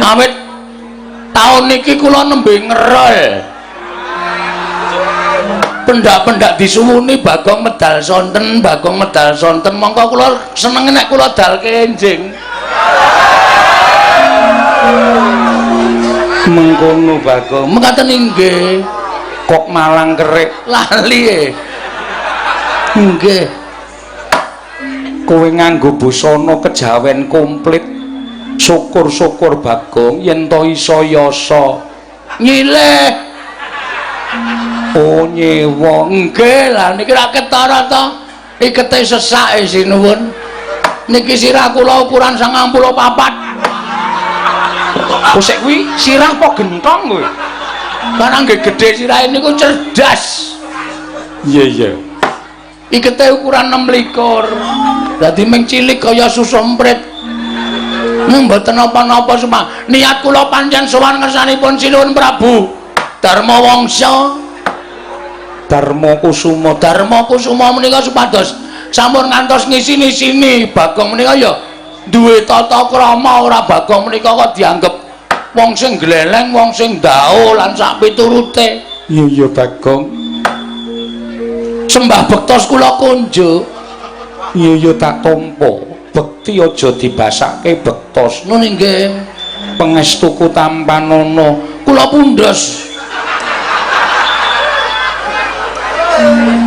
Awit taun niki kula nembe ngerol. Pendak-pendak disuwuni Bagong medal sonten, Bagong medal sonten. Mongko kula seneng nek kula dal kenjing. Mengkono Bagong. Mekaten inggih. Kok malang kerik lali e. Nggih. Kowe nganggo busana kejawen komplit. Syukur-syukur Bagong yen to iso yasa nyileh. Oh nyewa. Nggih, lah niki ra ketara to. Ikete sesake sinuwun. Niki sirah kula ukuran 94. Kosek kuwi sirah apa gentong kowe? Karena nggih gedhe sirahe niku cerdas. Iya iya. Ikete ukuran 26. Dadi ming cilik kaya susu emprit. Mboten napa-napa semua. Niat kula pancen sowan ngersanipun Sinuwun Prabu Darma Wangsa. Darma Kusuma. Darma Kusuma menika supados sampun ngantos ngisini-sini Bagong menika ya duwe tata krama, ora Bagong menika kok dianggep wong sing gleleng, wong sing ndao lan sak piturute. Iya iya Bagong. Sembah bektos kula kunjuk. Iya iya tak tampa. Bekti aja dibasake bektos. Nun inggih. Pangestuku tampanana. Kula pundhes.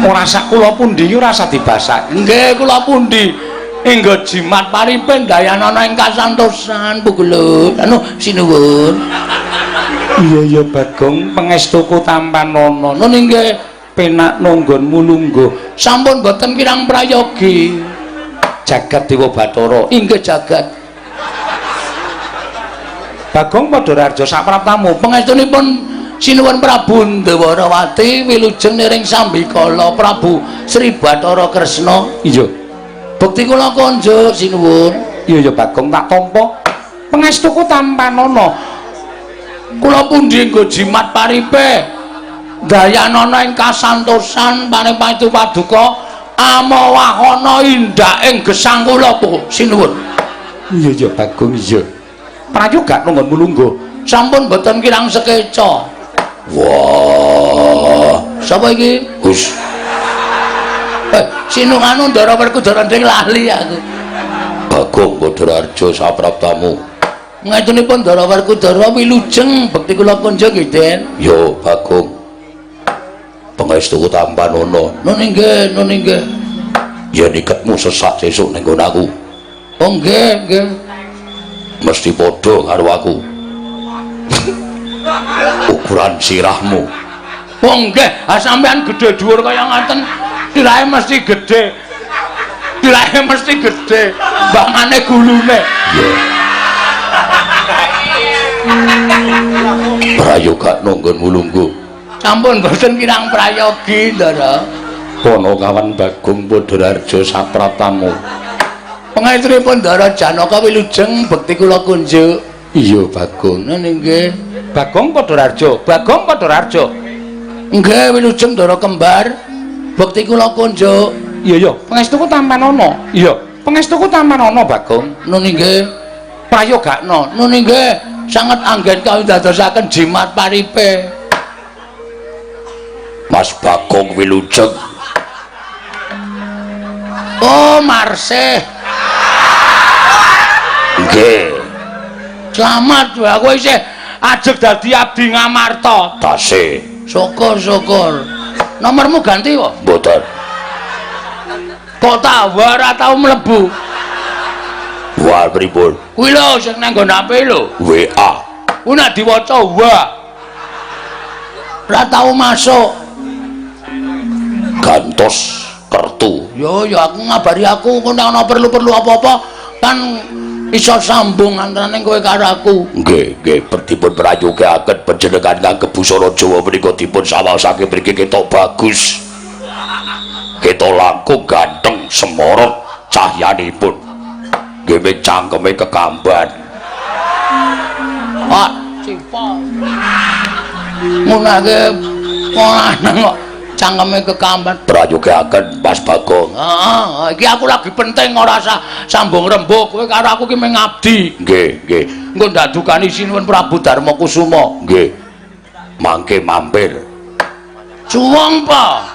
Ora sak kula pundi ora usah dibasak. Nggih kula pundi. Enggo jimat paripe dayanana ing kasantosan Pugelut. Anu sinuwun. Iya iya Bagong, pangestuku tampanana. Nun inggih. Penak nanggonmu lungguh. Sampun boten kirang prayogi. Jagat Dewa Bathara. Inggih jagat. Bagong Padhararja sapraptamu. Pangestunipun Sinuwun Prabu Ndwarawati wilujeng niring sambikala Prabu Sri Bathara Kresna. Iya. Bekti kula konjuk sinuwun. Iya iya Bagong tak tampa. Pangestuku tampanana. Kula pundi nggo jimat paripe dayanana ing kasantosan paring pangestu paduka amawahana indak ing gesang kula sinuwun. Iya iya Bagong iya. Prayoga nanggonmu lungguh. Sampun boten kirang sekeca. Wah, sapa iki? Hus. Sinung anu Ndara Werkudara nding lali aku. Bagong Badararja sapraptamu. Ngetunipun Ndara Werkudara wilujeng bekti kula kunjuk nggih, Den. Yo Bagong. Pangestuku tampanana. Nun inggih, nun inggih. Yen iketmu sesak sesuk ning nggon aku. Oh nggih, nggih. Mesti padha karo aku. Ukuran sirahmu. Oh nggih, ha sampean gedhe dhuwur kaya ngaten, sirahe mesti gedhe. Sirahe mesti gedhe, bangane gulune. Iya. Prayoga nanggonmu lungguh. Sampun boten kirang prayogi, Ndara. Panakawan Bagong Badararja sapraptamu. Pangestunipun Ndara Janaka wilujeng bekti kula kunjuk. Iya Bagong. Nun inggih. Bagong Badararja, Bagong Badararja. Nggih wilujeng Ndara kembar. Bekti kula kunjuk. Iya iya, pangestuku tampanana. Iya, pangestuku tampanana Bagong. Nun inggih. Prayogakna. Nun inggih, sanget anggen kawindadosaken jimat paripe. Mas Bagong wilujeng. Oh, Marsih. Nggih. Slamet aku isih ajeg dadi abdi Ngamarta. Tasih. Syukur syukur. Nomormu ganti kok? Mboten. Kok ta ora tau mlebu? Wah, pripun? Kuwi lho sing nang nggon HP lho. WA. Kuwi nek diwaca wa. Ora tau masuk. Gantos kertu. Yo yo aku ngabari aku engko nek ana perlu-perlu apa-apa kan iso sambung antarane kowe karo aku. Nggih, nggih, dipun prayogaken panjenengan ngangge busana Jawa menika dipun sawasake mriki ketok bagus. Ketok langkung ganteng semorot cahyanipun. Nggih cangkeme kekamban. Ah, cipa. Ngunake wong lanang kok. Cangkeme kekamban. Prayogaken Mas Bagong. Heeh, iki aku lagi penting ora usah sambung rembug. Kowe karo aku ki mung ngabdi. Nggih, nggih. Engko ndadukani Sinuwun Prabu Darma Kusuma. Nggih. Mangke mampir. Suwung pa.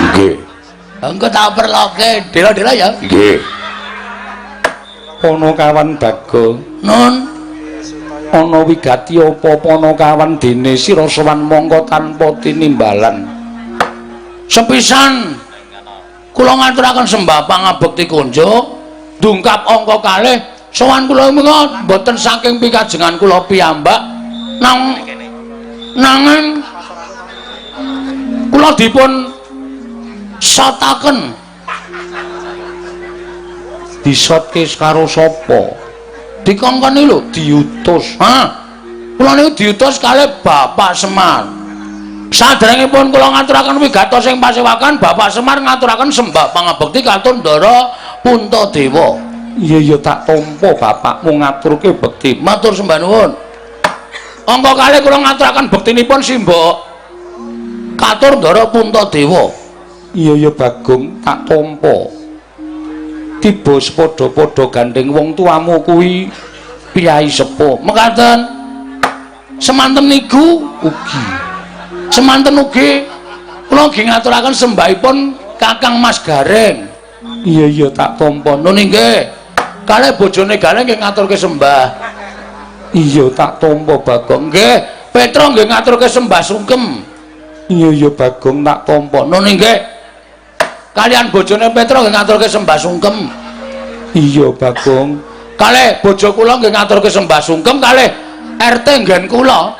Nggih. Engko tak perloke. Dela-dela ya. Nggih. Panakawan Bagong. Nun. Ana wigati apa Panakawan dene sira sowan mongko tanpa tinimbalan? Sepisan kula ngaturaken sembah pangabekti kunjuk dungkap angka kalih sowan kula menika mboten saking pikajengan kula piyambak nang nanging kula dipun sotaken. Disotke karo sapa? Dikongkon lho diutus. Ha, kula niku diutus kalih Bapak Semar. Saderengipun kula ngaturaken wigatos ing pasewakan, Bapak Semar ngaturaken sembah pangabekti katur Ndara Puntadewa. Iya iya tak tampa bapakmu ngaturke bekti. Matur sembah nuwun. Angka kalih kula ngaturaken bektinipun simbok katur Ndara Puntadewa. Iya iya Bagong, tak tampa. Tiba sepadha-padha gandeng wong tuamu kuwi piyai sepuh. Mekaten semanten niku ugi. Semanten ugi kula nggih ngaturaken sembahipun Kakang Mas Gareng. Iya iya tak tampa. Nun nggih. Kalih bojone Gareng nggih ngaturke sembah. Iya tak tampa Bagong. Nggih, Petro nggih ngaturke sembah sungkem. Iya iya Bagong, tak tampa. Nun nggih. Kalian bojone Petro nggih ngaturke sembah sungkem. Iya Bagong. Kalih bojo kula nggih ngaturke sembah sungkem, kalih RT nggen kula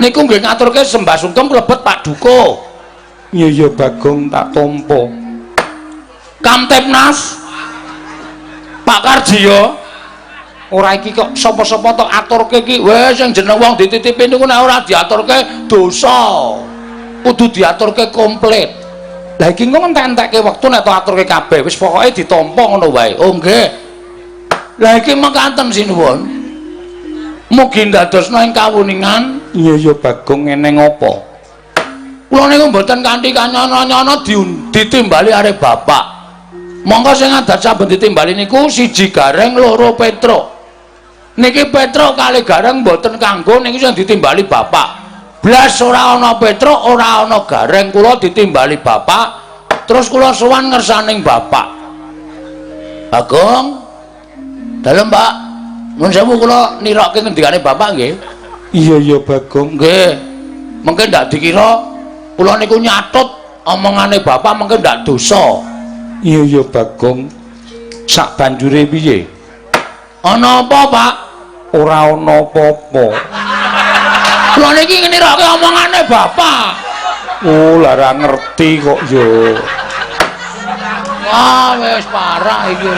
niku nggih ngaturke sembah sungkem klebet Pak Duko. Iya iya Bagong, tak tampa. Kamtipnas Pak Karjiyo. Ora iki kok sapa-sapa tok aturke iki. Wis sing jeneng wong dititipi niku nek ora diaturke dosa. Kudu diaturke komplit. Lah iki engko entek-entekke wektu nek tok aturke kabeh, wis pokoke ditampa ngono wae. Oh nggih. Lah iki mekaten sinuwun. Mugi ndadosna ing kawuningan. Iya iya Bagong, eneng apa? Kula niku mboten kanthi kanyana-nyana ditimbali arep bapak. Monggo sing adat saben ditimbali niku siji Gareng, loro Petruk. Niki Petruk kali Gareng mboten kanggo niki sing ditimbali bapak. Blas ora ana Petruk, ora ana Gareng, kula ditimbali bapak. Terus kula sowan ngersaning bapak. Bagong. Dalem, Pak. Nuwun sewu kula nirokke ngendikane bapak nggih. Iya iya Bagong. Nggih. Mengke ndak dikira kula niku nyatut omongane bapak mengke ndak dosa. Iya iya Bagong. Sak banjure piye? Ana apa, Pak? Ora ana apa-apa. Kula niki nirokke omongane bapak. Oh, lah ora ngerti kok yo. Wah, wis parah iki.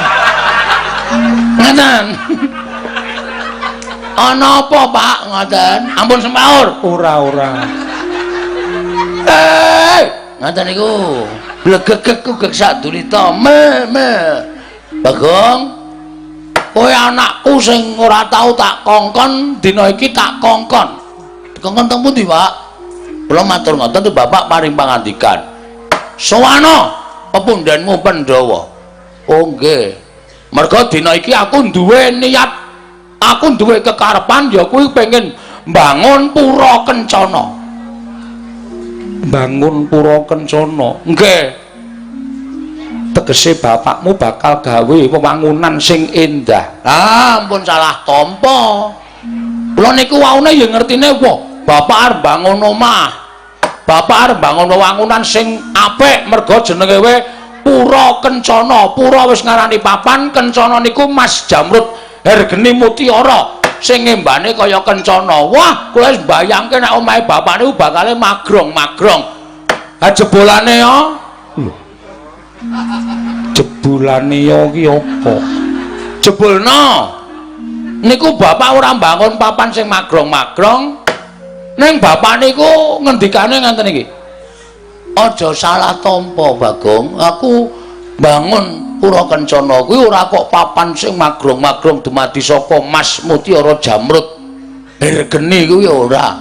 Ngeten. Ana apa, Pak? Ngoten. Ampun semaur. Ora ora. Ngoten niku. Blegegeg kugek sadulita. Me me. Bagong, kowe anakku sing ora tau tak kongkon, dina iki tak kongkon. Dikongkon teng pundi, Pak? Kula matur ngoten tuh bapak paring pangandikan. Sowana pepundhenmu Pandhawa. Oh nggih. Merga dina iki aku duwe niat, aku duwe kekarepan ya kuwi pengen mbangun pura kencana. Bangun pura kencana. Nggih. Tegese bapakmu bakal gawe wewangunan sing endah. Ah, ampun salah tampa. Kula niku waune ya ngertine wah, bapak arep bangun omah. Bapak arep bangun wewangunan sing apik merga jenenge we Pura Kencana. Pura wis ngarani papan, kencana niku Mas Jamrud Hergeni Mutiara sing ngembane kaya kencana. Wah, kula wis mbayangke nek omahe bapak niku bakale magrong-magrong. Ha jebolane ya. Lho. Jebulane ya ki apa? Jebulna. Niku bapak ora mbangun papan sing magrong-magrong. Ning bapak niku ngendikane ngenten iki. Aja salah tampa, Bagong. Aku bangun Pura Kencana kuwi ora kok papan sing magrong-magrong dumadi saka mas mutiara jamrud. Hergeni kuwi ora.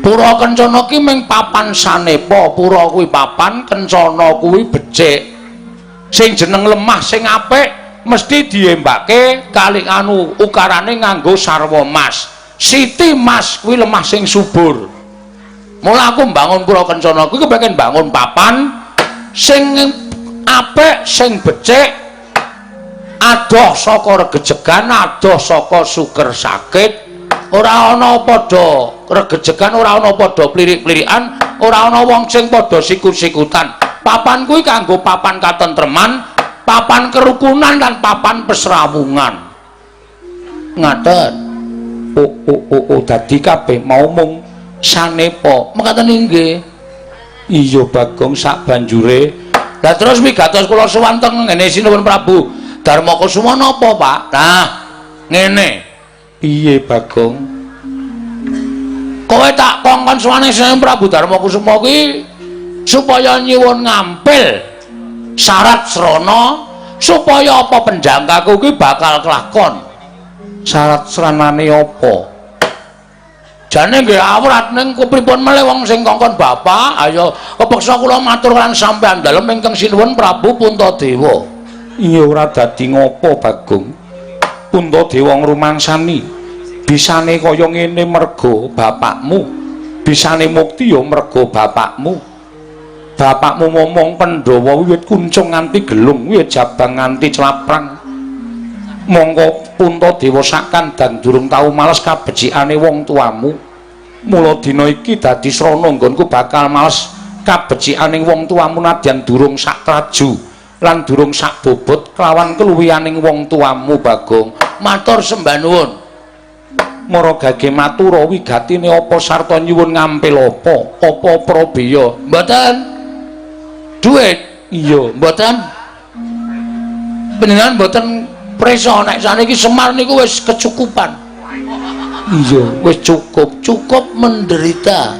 Pura Kencana ki ming papan sanepa, pura kuwi papan, kencana kuwi becik. Sing jeneng lemah sing apik mesti diembake kali anu ukarane nganggo sarwa mas. Siti mas kuwi lemah sing subur. Mula aku mbangun Pura Kencana kuwi kepengin bangun papan sing apik, sing becik, adoh saka regejegan, adoh saka suker sakit. Ora ana padha regejegan, ora ana padha plirik-plirikan, ora ana wong sing padha sikut-sikutan. Papan kuwi kanggo papan katentreman, papan kerukunan lan papan pesrawungan. Ngaten. Oh oh oh oh dadi kabeh mau mung sanepa. Mekaten inggih. Iya Bagong, sak banjure. Lah terus wigatos kula sowan teng ngene Sinuwun Prabu Darma Kusuma napa, Pak? Nah, ngene. Piye Bagong? Kowe tak kongkon sowane Sinuwun Prabu Darma Kusuma kuwi supaya nyuwun ngampil syarat srana supaya apa penjangkaku kuwi bakal kelakon. Syarat sranane apa? Jane nggih awrat ning kepripun melih wong sing kongkon bapak, ayo kepeksa kula matur lan sampeyan dalem ingkang Sinuwun Prabu Puntadewa. Iya ora dadi ngopo Bagong. Puntadewa ngrumangsani bisane kaya ngene merga bapakmu, bisane mukti ya merga bapakmu. Bapakmu momong Pandhawa wiwit kuncung nganti gelung, wiwit jabang nganti claprang. Mongko Puntadewa sak kandhang durung tau males kabecikane wong tuamu. Mula dina iki dadi srana nggonku bakal males kabecikane wong tuamu nadyan durung sak traju lan durung sak bobot kelawan keluwihaning wong tuamu Bagong. Matur sembah nuwun. Mara gage matura wigatine apa sarta nyuwun ngampil apa? Apa prabeya? Mboten. Duit? Iya, mboten. Panjenengan mboten prisa nek saniki Semar niku wis kecukupan. Iya, wis cukup, cukup menderita.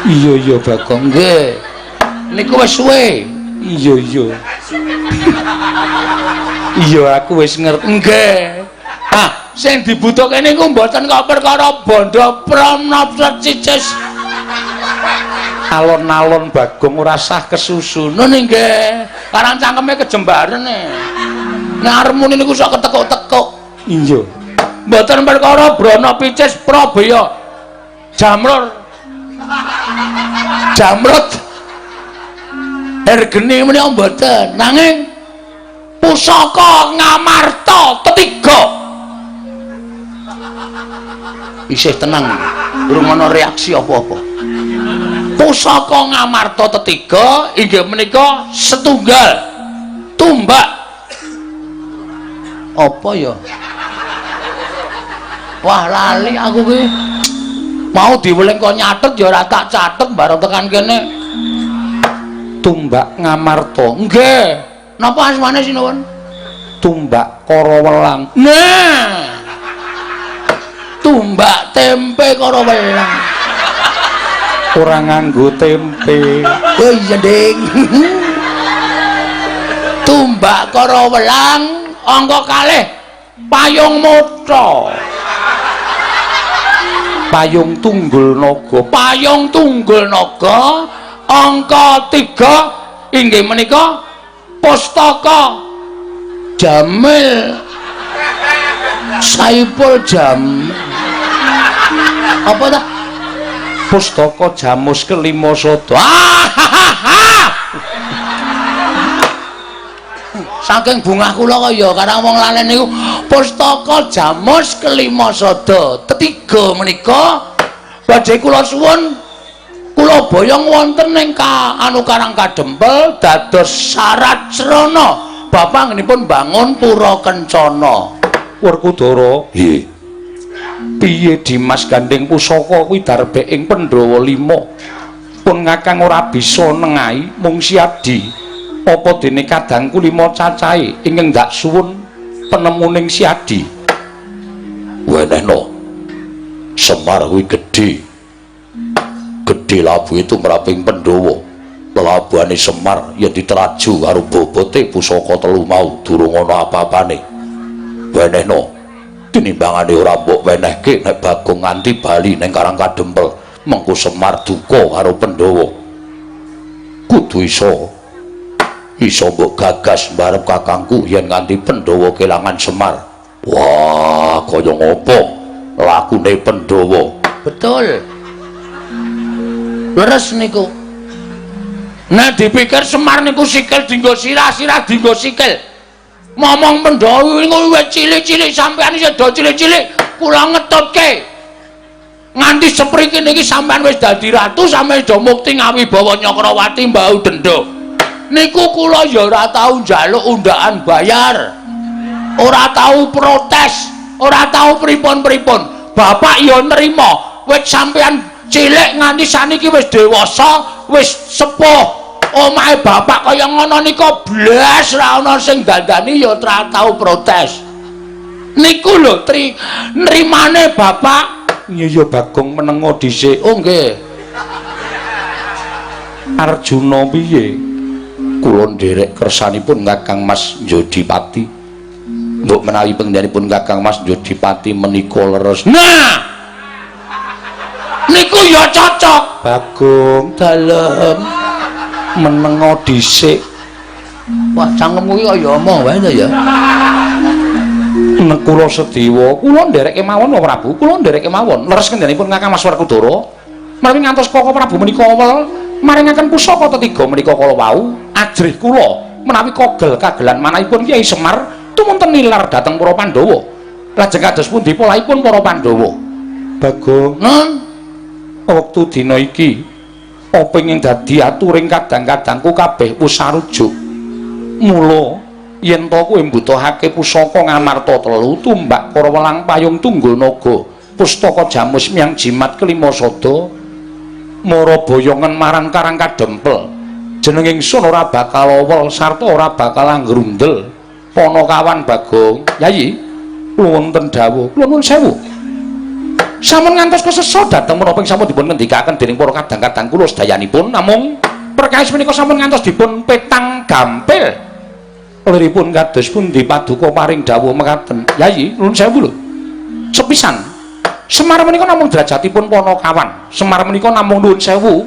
Iya iya Bagong. Nggih. Niku wis suwe. Iya iya. Iya aku wis ngerti. Nggih. Ah, sing dibutuhke niku mboten kok perkara bondo promnopset cicis. Alon-alon Bagong ora sah kesusu. Nun nggih. Karang cangkeme kejembaren e. Nek arep muni niku sok ketekuk-tekuk. Iya. Mboten perkara brana picis prabaya. Jamrur. Jamrut. Ergeni menika mboten. Nanging pusaka Ngamarta tetiga. Isih tenang, durung ana reaksi apa-apa. Pusaka Ngamarta tetiga inggih menika setunggal tumbak. Apa ya? Wah lali aku ki. Mau diweling kok nyatet ya ora tak catet bareng tekan kene. Tumbak Ngamarta. Nggih. Napa asmane sinuwun? Tumbak Karawelang. Nah. Tumbak tempe Karawelang. Ora nganggo tempe. Oh iya, Ding. Tumbak Karawelang angka kalih payung motha. Payung tunggul naga. Payung tunggul naga angka 3 inggih menika pustaka Jamil Saipul Jam. Apa ta? Pustaka Jamus kelima sada. Saking bungah kula kaya karang wong lalen niku pustaka Jamus kelima sada. Tetiga menika badhe kula suwun kula boyong wonten ing anu Karang Kadempel dados syarat srana bapak ngenipun bangun Pura Kencana. Werkudara, nggih. Piye Dimas gandeng pusaka kuwi darbe ing Pandhawa 5. Pun ngakang ora bisa nengahi mung Siadi. Apa dene kadangku 5 cacahe ingkang ndak suwun penemuning Siadi. Wenehno. Semar kuwi gedhe. Gedhe labuhe tumraping Pandhawa. Lelabuhane Semar yen diteraju karo bobote pusaka telu mau durung ana apa-apane. Wenehno. Tinimbangane ora mbok wenehke nek Bagong nganti bali ning Karang Kadempel, mengko Semar duka karo Pandhawa. Kudu iso iso mbok gagas mbarep kakangku yen nganti Pandhawa kelangan Semar. Wah, kaya ngopo lakune Pandhawa? Betul. Leres niku. Nek dipikir Semar niku sikil dienggo sirah, sirah dienggo sikil. Momong Pandhawa niku wis cilik-cilik, sampean isih do cilik-cilik, kula ngetutke. Nganti sepriki niki sampean wis dadi ratu, sampean do mukti ngawibawa Nyakrawati mbau denda. Niku kula ya ora tau njaluk undaan bayar. Ora tau protes, ora tau pripun-pripun. Bapak ya nrima, wis sampean cilik nganti saniki wis dewasa, wis sepuh. Omahe bapak kaya ngono nika blas ora ana sing dandani ya ora tau protes. Niku lho tri nrimane bapak. Iya ya Bagong menengo dhisik. Oh nggih. Arjuna piye? Kula nderek kersanipun Kakang Mas Jodipati. Mbok menawi panjenenganipun Kakang Mas Jodipati menika leres. Nah. Niku ya cocok. Bagong dalem menengo dhisik. Wah, cangkemmu iki kaya omong wae to ya. Nek kula Sedewa, kula nderek kemawon Prabu, kula nderek kemawon. Leres kendhanipun Kakang Mas Werkudara. Menawi ngantos Koko Prabu menika wel maringaken pusaka tetiga menika kala wau, ajrih kula menawi kogel kagelan manahipun Kyai Semar tumunten nilar dhateng para Pandhawa. Lajeng kados pundi polahipun para Pandhawa? Bagong, nun wektu dina iki apa ingkang dadi aturing kadang-kadangku kabeh wis sarujuk. Mula yen to kowe mbutuhake pusaka Ngamarta telu, tumbak Karawelang payung tunggul naga, pustaka jamus miang jimat kelima sada, mara boyongen marang Karang Kadempel. Jeneng ingsun ora bakal owel sarta ora bakal anggrundel. Panakawan Bagong, Yayi, wonten dawuh, kula nuwun sewu. Sampun ngantos kesesa dhateng menapa ing sampun dipun ngendikaken dening para kadang-kadang kula sedayanipun, namung perkawis menika sampun ngantos dipun petang gampil. Liripun kados pundi paduka paring dawuh mekaten? Yayi, nuwun sewu lho. Sepisan Semar menika namung derajatipun panakawan. Semar menika namung nuwun sewu.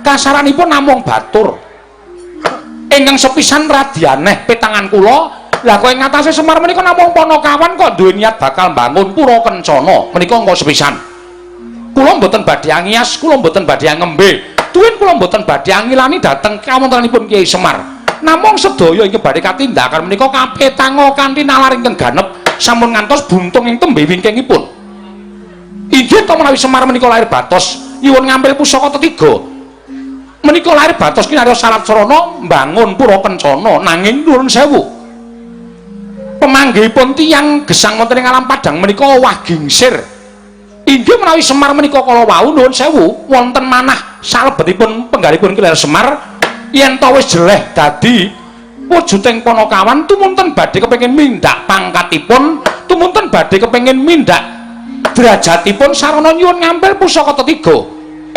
Kasaranipun namung batur. Ingkang sepisan radi aneh petangan kula. Lah kok ing ngatasé Semar menika namung panakawan kok duwe niat bakal mbangun pura kencana. Menika engko sepisan. Kula mboten badhe angias, kula mboten badhe ngembe. Tuwin kula mboten badhe angilani dhateng kawontenanipun Kyai Semar. Namung sedaya ingkang badhe katindakan menika kapetanga kanthi nalar ingkang ganep sampun ngantos buntung ing tembe wingkingipun. Inggih to menawi Semar menika lahir batos nyuwun ngampil pusaka tetiga. Menika lahir batos kinarya sarat sarana mbangun pura kencana, nanging nuwun sewu. Pemanggihipun tiyang gesang wonten ing alam padhang menika owah gingsir. Inggih menawi Semar menika kala wau nuwun sewu wonten manah salebetipun penggalipun Ki Semar yen to wis jeleh dadi wujuding panakawan tumunten badhe kepengin mindhak pangkatipun, tumunten badhe kepengin mindhak derajatipun sarana nyuwun ngampil pusaka tetiga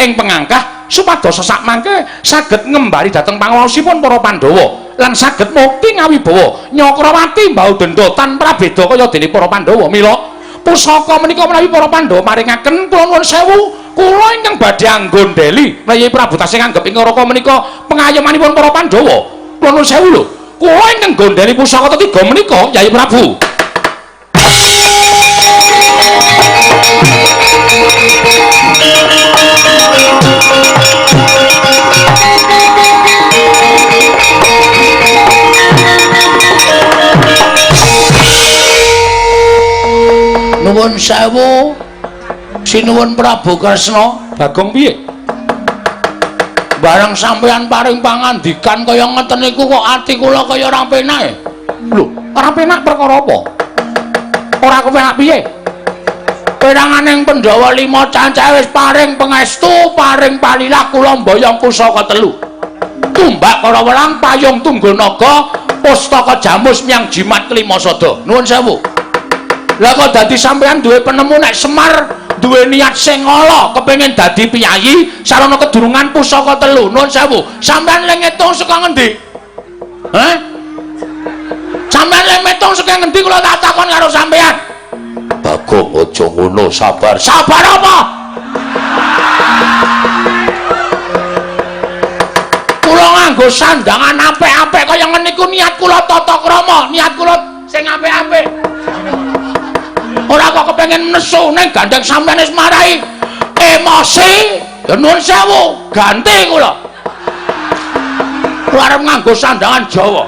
ing pengangkah supados sesak mangke saged ngembali dhateng panguwasipun para Pandhawa lan saged mukti ngawibawa Nyakrawati mbau denda tanpa beda kaya dene para Pandhawa. Mila pusaka menika menawi para Pandhawa maringaken kula nuwun sewu, kula ingkang badhe anggondheli Kyai Prabu tasih nganggep ing Raka menika pengayomanipun para Pandhawa. Kula nuwun sewu lho, kula ingkang gondheli pusaka tetiga menika Kyai Prabu. Nuwun sewu sinuwun Prabu Kresna. Bagong piye? Bareng sampeyan paring pangandikan kaya ngeten niku kok ati kula kaya ora penak. Lho, ora penak perkara apa? Ora kepenak piye? Peranganing Pandhawa lima cacahe wis paring pangestu, paring palilah kula mboyong pusaka telu. Tumbak Karawelang payung tunggul naga, pustaka jamus miang jimat kelima sada. Nuwun sewu. Lah kok dadi sampeyan duwe penemu nek Semar duwe niat sing ala kepengin dadi piyayi sarana kedurungan pusaka telu. Nuwun sewu. Sampeyan le ngitung saka ngendi? Hah? Sampeyan le ngitung saka ngendi kula tak takon karo sampeyan? Ngono sabar. Sabar apa? Kula nganggo sandangan apik-apik kaya ngene iku niat kula tata krama, niat kula sing apik-apik. Ora kok kepengin nesu ning gandeng sampeyan wis marai emosi. Ya nuwun sewu, ganti kula. Kula arep nganggo sandangan Jawa.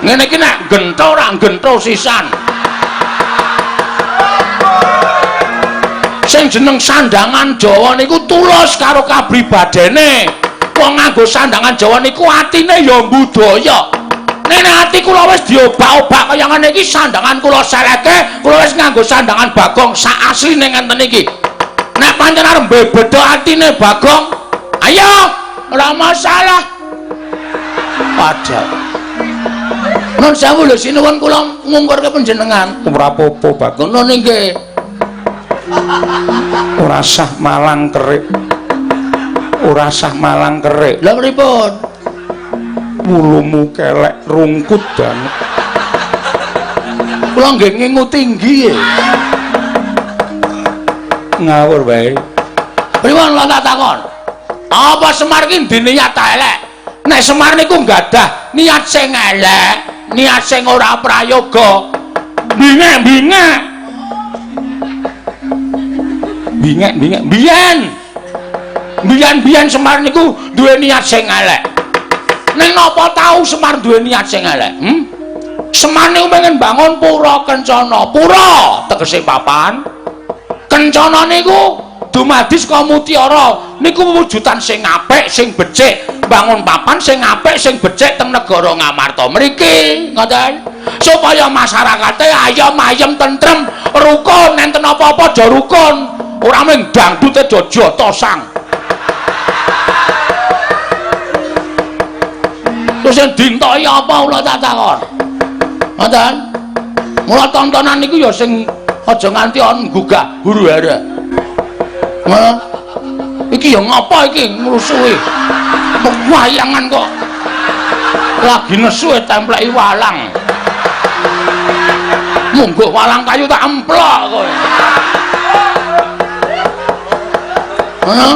Ngene iki nek gentho ora gentho sisan. Sing jeneng sandangan Jawa niku tulus karo kapribadene. Wong nganggo sandangan Jawa niku atine ya budaya. Nek ati kula wis diobak-obak kaya ngene iki sandangan kula seleke, kula wis nganggo sandangan Bagong sak asline ngenten iki. Nek pancen arep mbebeda atine Bagong, ayo ora masalah. Padahal nun sewu lho sinuwun kula ngungkurke panjenengan. Ora apa-apa Bagong. Ngono nggih. Ora sah malang kerik. Ora sah malang kerik. Lha pripun? Wulumu kelek rungkut banget. Kula nggih ngingu tinggi. Ngawur wae. Pripun lho tak takon? Apa Semar iki ndiniat elek? Nek Semar niku nggadah niat sing elek, niat sing ora prayoga. Bingek-bingek. Bingek-bingek biyen. Biyen-biyen Semar niku duwe niat sing elek. Ning napa tau Semar duwe niat sing elek? Semar niku pengen bangun pura kencana. Pura tegese papan. Kencana niku dumadi saka mutiara, niku wujudan sing apik, sing becik. Bangun papan sing apik, sing becik teng negara Ngamarta mriki, ngoten. Supaya masyarakate ayem ayem tentrem, rukun, enten apa-apa aja rukun. Ora mung dangdute aja jotosang. Terus sing dintoki apa kula tak takon. Ngoten. Mula tontonan niku ya sing aja nganti on nggugah huru-hara. Ngono. Iki ya ngapa iki ngrusuhi? Wayangan kok. Lagi nesu templeki walang. Mungguh walang kayu tak emplok kowe. Ngono.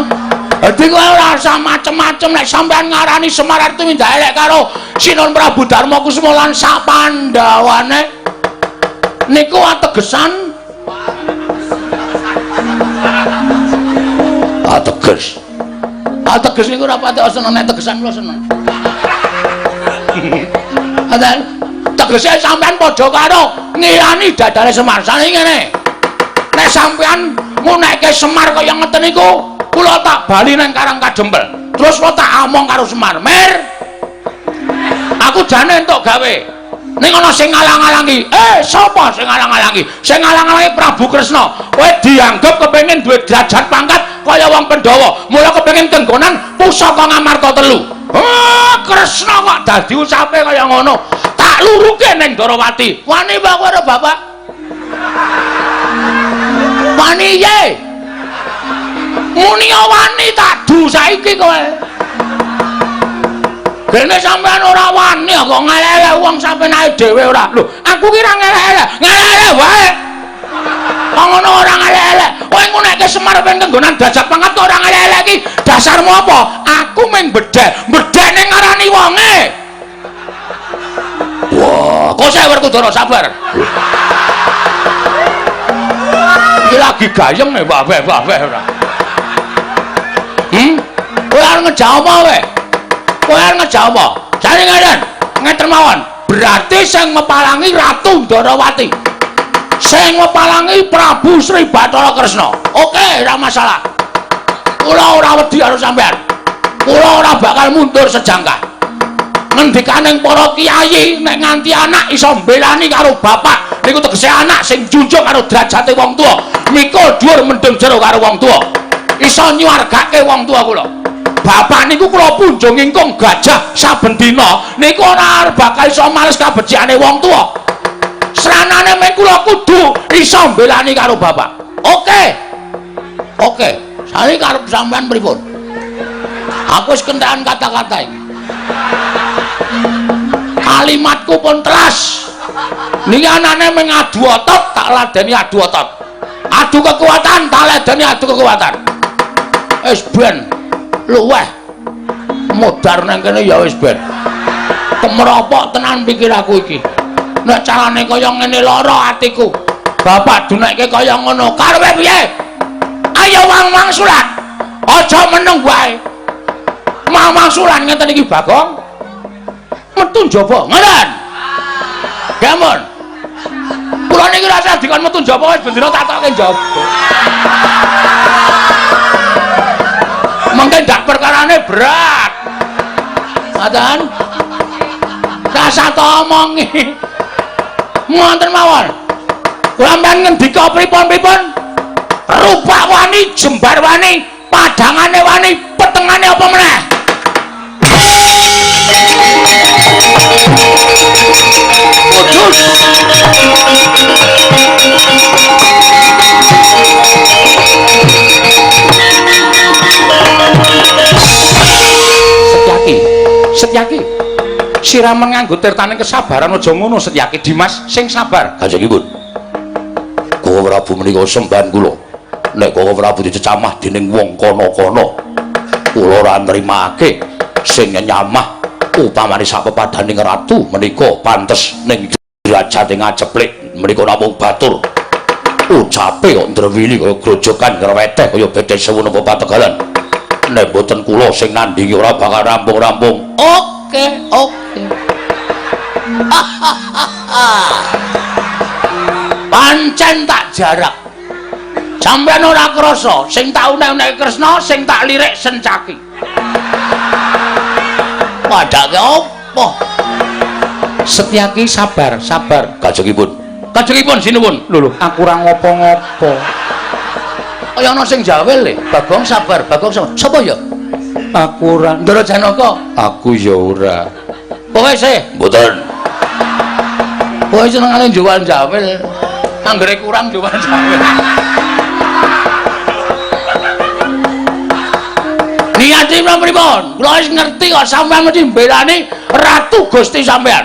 Dadi kowe ora usah macem-macem nek sampean ngarani Semar arep tumindak elek karo Sinuwun Prabu Darma Kusuma lan sak pandhawane niku ategesan ateges. Ateges niku ora pati seneng nek tegesan kula seneng. Ngoten. Tegese sampean padha karo ngilani dadane Semar. Sane ngene. Nek sampean ngunekke Semar kaya ngeten niku kula tak bali nang Karang Kadempel. Terus kula tak omong karo Semar, "Mir, aku jane entuk gawe. Ning ana sing ngalang-alangi." Sapa sing ngalang-alangi? Sing ngalang-alangi Prabu Kresna. Kowe dianggep kepengin duwe derajat pangkat kaya wong Pandhawa. Mula kepengin kenggonan pusaka Ngamarta telu. Oh, Kresna kok dadi usape kaya ngono. Tak luruke ning Ndorowati. Wani apa kowe karo bapak? Wani ye. Muni wani tak du saiki kowe. Gene sampean ora wani kok ngelek-elek wong sampean dhewe ora. Lho, aku ki ora ngelek-elek, ngelek-elek wae. Kok ngono ora ngelek-elek. Kowe ngunekke Semar ben kenggonan derajat pangkat kok ora ngelek-elek iki. Dasarmu apa? Aku mung bedhek, bedhek ning ngarani wonge. Wah, kok saya Werkudara sabar. Iki lagi gayeng nih, wah-wah ora. Kowe arep ngejak apa kowe? Kowe arep ngejak apa? Jane ngeten, ngeten mawon. Berarti sing mepalangi Ratu Ndorowati. Sing mepalangi Prabu Sri Bathara Kresna. Oke, ora masalah. Kula ora wedi karo sampean. Kula ora bakal mundur sejangkah. Ngendikaning para kiai nek nganti anak iso mbelani karo bapak niku tegese anak sing junjung karo derajate wong tuwa, mikul dhuwur mendem jero karo wong tuwa. Iso nyuwargake wong tuwa kula. Bapak niku kula punjung ingkung gajah saben dina niku ora bakal iso males kabecikane wong tuwa. Sranane meng kula kudu iso mbelani karo bapak. Oke. Oke, saiki karep sampean pripun? Aku wis kentekan kata-kata iki. Kalimatku pun telas. Niki anane meng adu otot, tak ladeni adu otot. Adu kekuatan, taledene adu kekuatan. Wis ben luweh modar nang kene ya wis ben. Kemropok tenan pikiraku iki. Nek carane kaya ngene lara atiku. Bapak dunekke kaya ngono. Karepe piye? Ayo wang-wangsulan. Aja meneng wae. Wang-wangsulan ngeten iki Bagong. Metu njaba. Ngoten. Gampun. Kula niki rasa dikon metu njaba wis bendina tak tokke njaba. Mengke ndak perkarane berat. Ngoten. Rasa to omongi. Ngoten mawon. Kula sampean ngendika pripun-pripun? Rupak wani, jembar wani, padhangane wani, petengane apa meneh? Kudus. Setyaki, Setyaki. Siramen nganggo tirtaning kesabaran aja ngono Setyaki. Dimas sing sabar. Kanjengipun. Koko Prabu menika sembahan kula. Nek Koko Prabu dicecamah dening wong kono-kono, kula ora nrimake sing nyamah upamane sak pepadaning ratu menika pantes ning derajate ngaceplik menika namung batur. Ucape kok ndrewili kaya grojogan ngreweteh kaya bedhe sewu napa pategalan. Nek mboten kula sing nandhingi ora bakal rampung-rampung. Oke, oke. Pancen tak jarak. Sampeyan ora krasa, sing tak unek-unekke Kresna, sing tak lirik Sencaki. Padake apa? Setyaki sabar, sabar. Kajengipun. Kajengipun sinuwun. Lho lho, aku ora ngopo-ngopo. Kaya ana sing jawel le. Bagong sabar, Bagong sabar. Sapa ya? Aku ora. Ndara Janaka. Aku ya ora. Pokoke sih. Mboten. Pokoke senengane jual jawel. Anggere kurang jual jawel. Niate pripun? Kula wis ngerti kok sampeyan mesti mbelani Ratu Gusti sampeyan.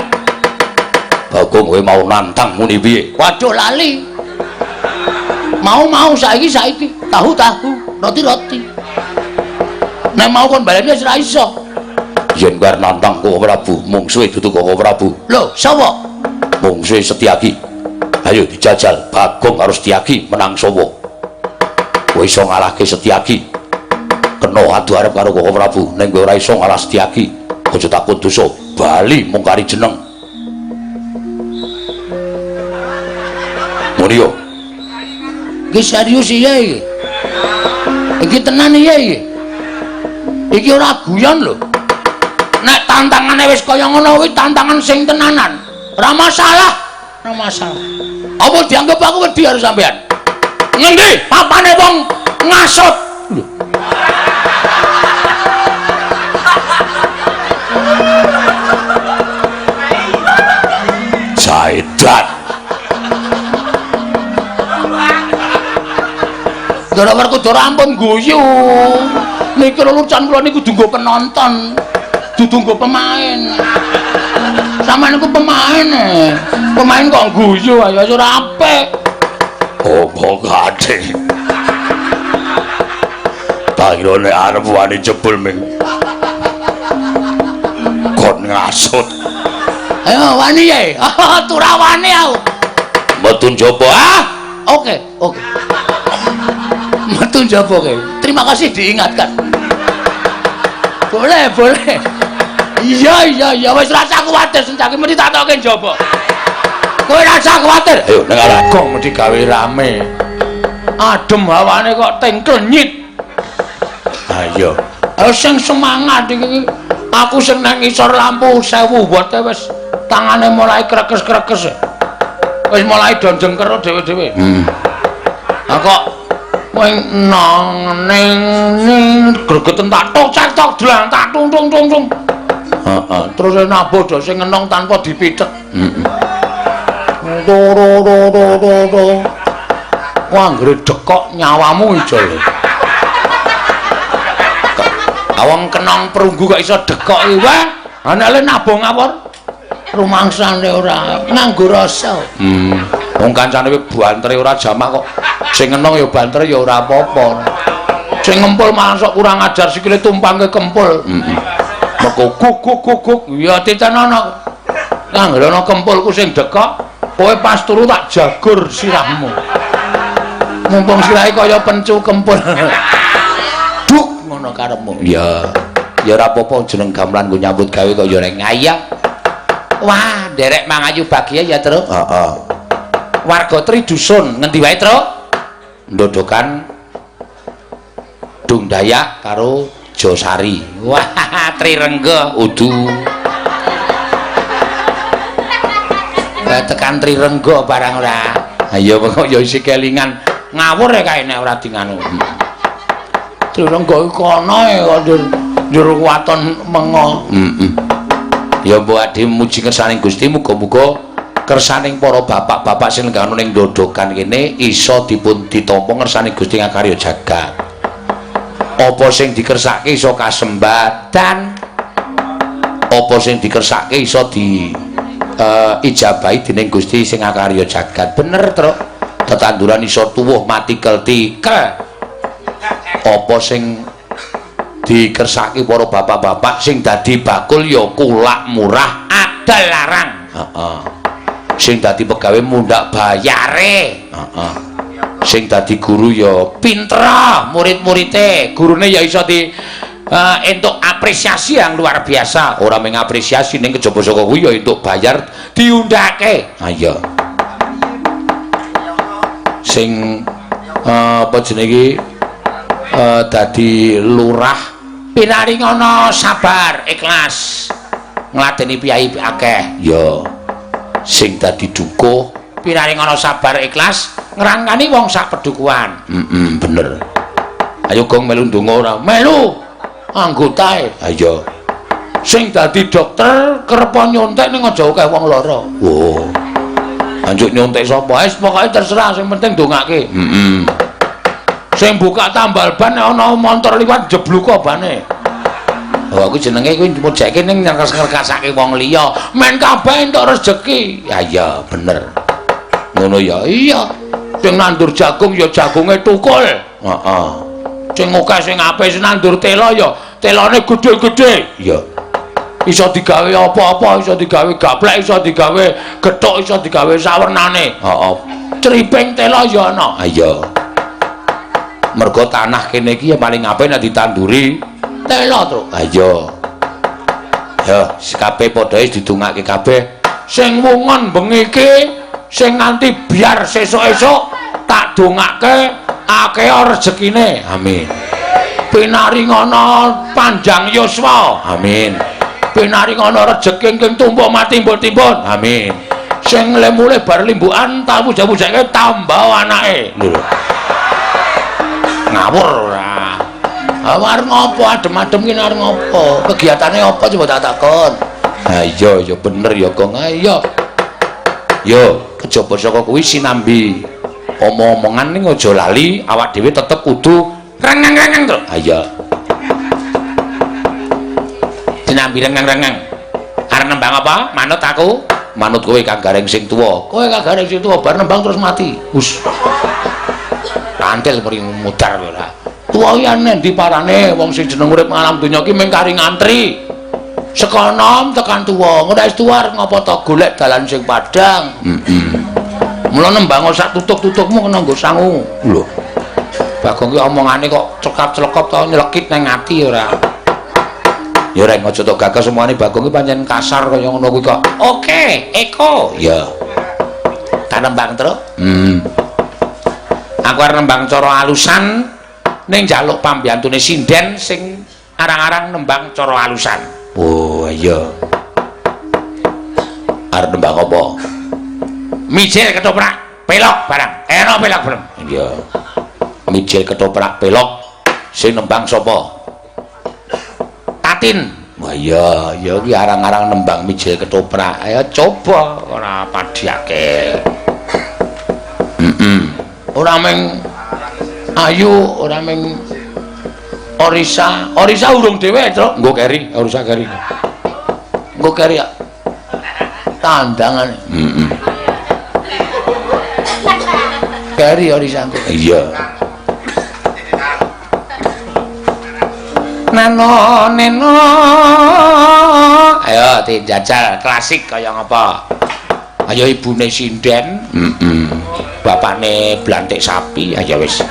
Bagong kowe mau nantang muni piye? Waduh lali. Mau-mau saiki saiki, tahu-tahu, roti-roti. Nek mau kon baleni wis ora iso. Yen kowe arep nantang Koko Prabu, mungsuhe dudu Koko Prabu. Lho, sapa? Mungsuhe Setyaki. Ayo dijajal Bagong karo Setyaki menang sapa? Kowe iso ngalahke Setyaki. Kena adu arep karo Koko Prabu, ning kowe ora iso ngalah Setyaki. Aja takut dosa, bali mung kari jeneng. Muni yo. Iki serius iya iki. Iki tenan iya iki. Iki ora guyon lho. Nek tantangane wis kaya ngono kuwi tantangan sing tenanan. Ora masalah, ora masalah. Apa dianggep aku wedi karo sampean? Ngendi papane wong ngasut? Lho. Jaidat. Ndara Werkudara ampun guyu. Niki lelucon kula niku kudu nggo penonton, dudu nggo pemain. Sampeyan niku pemain e. Pemain kok guyu ayo ora apik. Omongane. Tak kira nek arep wani jebul ming kon ngasut. Ayo wani ye. Tura wani aku. Metu njaba. Ah, oke, oke. Metu njaba kowe. Terima kasih diingatkan. Boleh, boleh. Iya, iya, iya, wis rasa kuwatir Sencaki mesti tak toke njaba. Kowe rasa kuwatir. Ayo nang arah. Kok mesti gawe rame. Adem hawane kok teng klenyit. Ayo. Ayo sing semangat iki. Aku sing nang ngisor lampu 1000 watt wis tangane mulai krekes-krekes. Wis mulai do jengker dhewe-dhewe. Lah kok kowe nang ning ning gregeten tak tok cek tok dlang tak tung tung tung tung. Heeh, terus nabuh do sing ngenong tanpa dipithek. Heeh. Ro ro ro ro ro. Wah, anggere dekok nyawamu ijol. Awang kenong perunggu kok iso dekok iki wae. Anake nabuh ngawur. Rumangsane ora nganggo rasa. Wong kancane kuwi bantere ora jamah kok. Sing ngenong ya banter ya ora apa-apa. Sing ngempul malah sok kurang ajar sikile tumpangke kempul. Heeh. Meko guk guk guk guk. Ya titenono. Anggere ana kempulku sing dekok, kowe pas turu tak jagur sirahmu. Mumpung sirahe kaya pencu kempul. Duk ngono karepmu. Ya. Ya ora apa-apa jeneng gamelan nggo nyambut gawe kok ya reng ngayah. Wah, nderek mangayu bagia ya, Truk. Heeh. Warga Tri Dusun ngendi wae, Truk? Ndodokan Dung Dayak karo Josari. Wah, Trirengga udu. Tekan Trirengga barang ora. Ha iya kok ya isih kelingan. Ngawur ya kae nek ora dinganu. Trirengga iku kono e kok njur waton mengo. Heeh. Ya mbok ade muji kersaning Gusti, muga-muga kersaning para bapak-bapak sing lenggah ning dodokan kene iso dipun ditampa ngersane Gusti ngakarya jagat. Apa sing dikersake iso kasembadan, apa sing dikersake iso di ijabahi dening Gusti sing ngakarya jagat. Bener, Truk. Tetanduran iso tuwuh mati keltikel. Apa sing dikersake para bapak-bapak sing dadi bakul ya kulak murah adol larang. Heeh. Sing dadi pegawe mundhak bayare. Heeh. Sing dadi guru ya pinter murid-murite, gurune ya iso di entuk apresiasi yang luar biasa. Ora mung apresiasi ning kejaba saka kuwi ya entuk bayar diundhake. Ha iya. Sing apa jenenge iki dadi lurah pinaringono sabar ikhlas ngladeni piyai akeh. Ya. Sing dadi dukuh pinaringono sabar ikhlas ngrangkani wong sak pedukuhan. Heeh, bener. Ayo gong melu ndonga ora? Melu anggotae. Ha iya. Sing dadi dokter kerep nyontek ning aja akeh wong lara. Oh. Anjuk nyontek sapa? Wis pokoke terserah sing penting ndongake. Heeh. Sing buka tambal ban nek ana montor liwat jebluka bane. Oh, aku jenenge kuwi mujeke ning ngrekasake wong liya. Men kabeh entuk rejeki. Ya iya, bener. Ngono ya. Iya. Sing nandur jagung ya jagunge tukul. Heeh. Sing akeh sing apik sing nandur tela ya telane gedhe-gedhe. Iya. Iso digawe apa-apa, iso digawe gaplek, iso digawe gethuk, iso digawe sawernane. Heeh. Criping tela ya ana. Ha iya. Mergo tanah kene iki ya paling apik nek ditanduri tela, Truk. Ha iya. Ya, kabeh padha wis didongake kabeh. Sing wungon bengi iki sing nganti biar sesuk-esuk tak dongake akeh rezekine. Amin. Pinaringono panjang yuswa. Amin. Pinaringono rejeki ingkang tumpuk matimbun-timbun. Amin. Sing lemule bar limbukan tak puja-pujake tambah anake. Lho. Ngawur ora. Arep ngopo adem-adem ki arep ngopo? Kegiatane apa coba tak takon. Ha iya ya bener ya Gong. Ha iya. Yo, kejaba saka kuwi sinambi omong-omongan ning aja lali awak dhewe tetep kudu rengeng-rengeng, Truk. Ha iya. Sinambi rengeng-rengeng. Arep nembang apa? Manut aku. Manut kowe Kang Gareng sing tuwa. Kowe Kang Gareng sing tuwa bar nembang terus mati. Hus. Rantil mri mudar ora. Tuwa iki endi parane wong sing jeneng urip alam donya iki mung kari ngantri. Saka nom tekan tuwa. Ngono wis tuwa arep ngopo to golek dalan sing padhang. Heeh. Mula nembang sak tutuk-tutukmu kena nggo sangu. Lho. Bagong ki omongane kok cekap-clekop to nyelekit nang ati ora. Ya reng aja tok gagas omongane Bagong ki pancen kasar kaya ngono kuwi kok. Oke, Eko. Ya. Tak nembang, Truk. Aku arep nembang cara alusan ning njaluk pambiyantune sinden sing arang-arang nembang cara alusan. Oh iya. Arep nembang apa? Mijil ketoprak pelok barang. Eno pelok bareng. Iya. Mijil ketoprak pelok sing nembang sapa? Tatin. Wah iya, ya iki arang-arang nembang mijil ketoprak. Ayo coba ora padhake. Heeh. Ora mung ayu, ora mung Orisa. Orisa urung dhewe, Truk. Nggo keri, Orisa keri. Nggo keri ya. Tandangane. Heeh. Keri ya risanku. Iya. Nano neno. Ayo dijajal klasik kaya ngapa? Ayo ibune sinden, heeh. Bapane blantik sapi, ayo wis.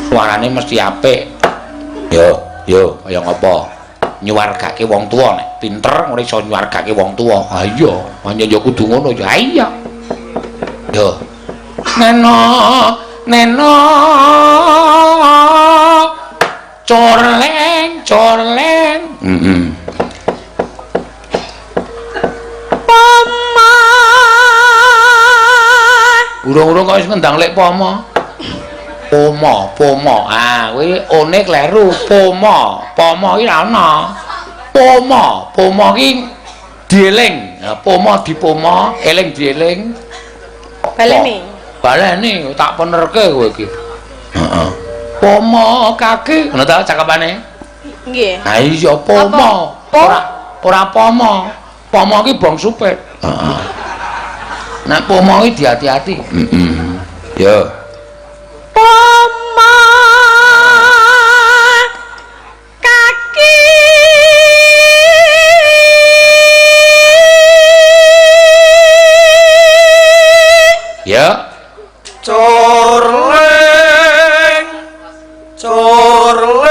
Suarane mesti apik. Yo, yo kaya ngapa? Nyuwargake wong tuwa nek pinter ora iso nyuwargake wong tuwa. Ha iya, pancen ya kudu ngono ya. Iya. Yo. Neno neno corleng corleng. Heeh. Poma. Urung-urung kok wis ngendang lek poma. Poma, poma. Ah, kuwi one kleru, poma. Poma iki ra ana. Poma, poma iki dieling. Poma dipoma, eling dieling. Baleni. Baleni tak penerke kowe iki. Heeh. Poma kaki, ngono ta cakepane? Nggih. Ha iya poma. Ora ora poma. Poma iki bang supir. Heeh. Nek poma iki diati-ati. Heeh. Yo. Poma kaki. Ya. Corleng corleng.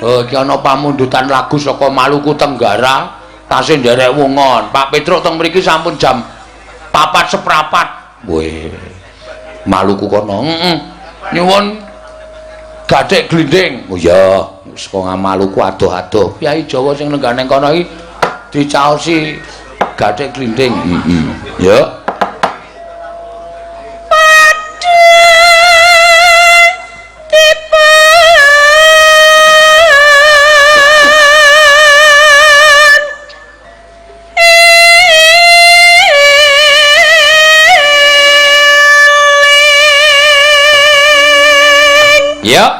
Oh, iki ana pamundutan lagu saka Maluku Tenggara, tasih nderek wungon. Pak Petruk teng mriki sampun jam 4:15. Weh. Maluku kono. Heeh. Nyuwun gathik glinding. Oh iya, saka Maluku adoh-adoh. Kyai Jawa sing lenggah ning kono iki dicaosi gathik glinding. Heeh. Ya. Ya.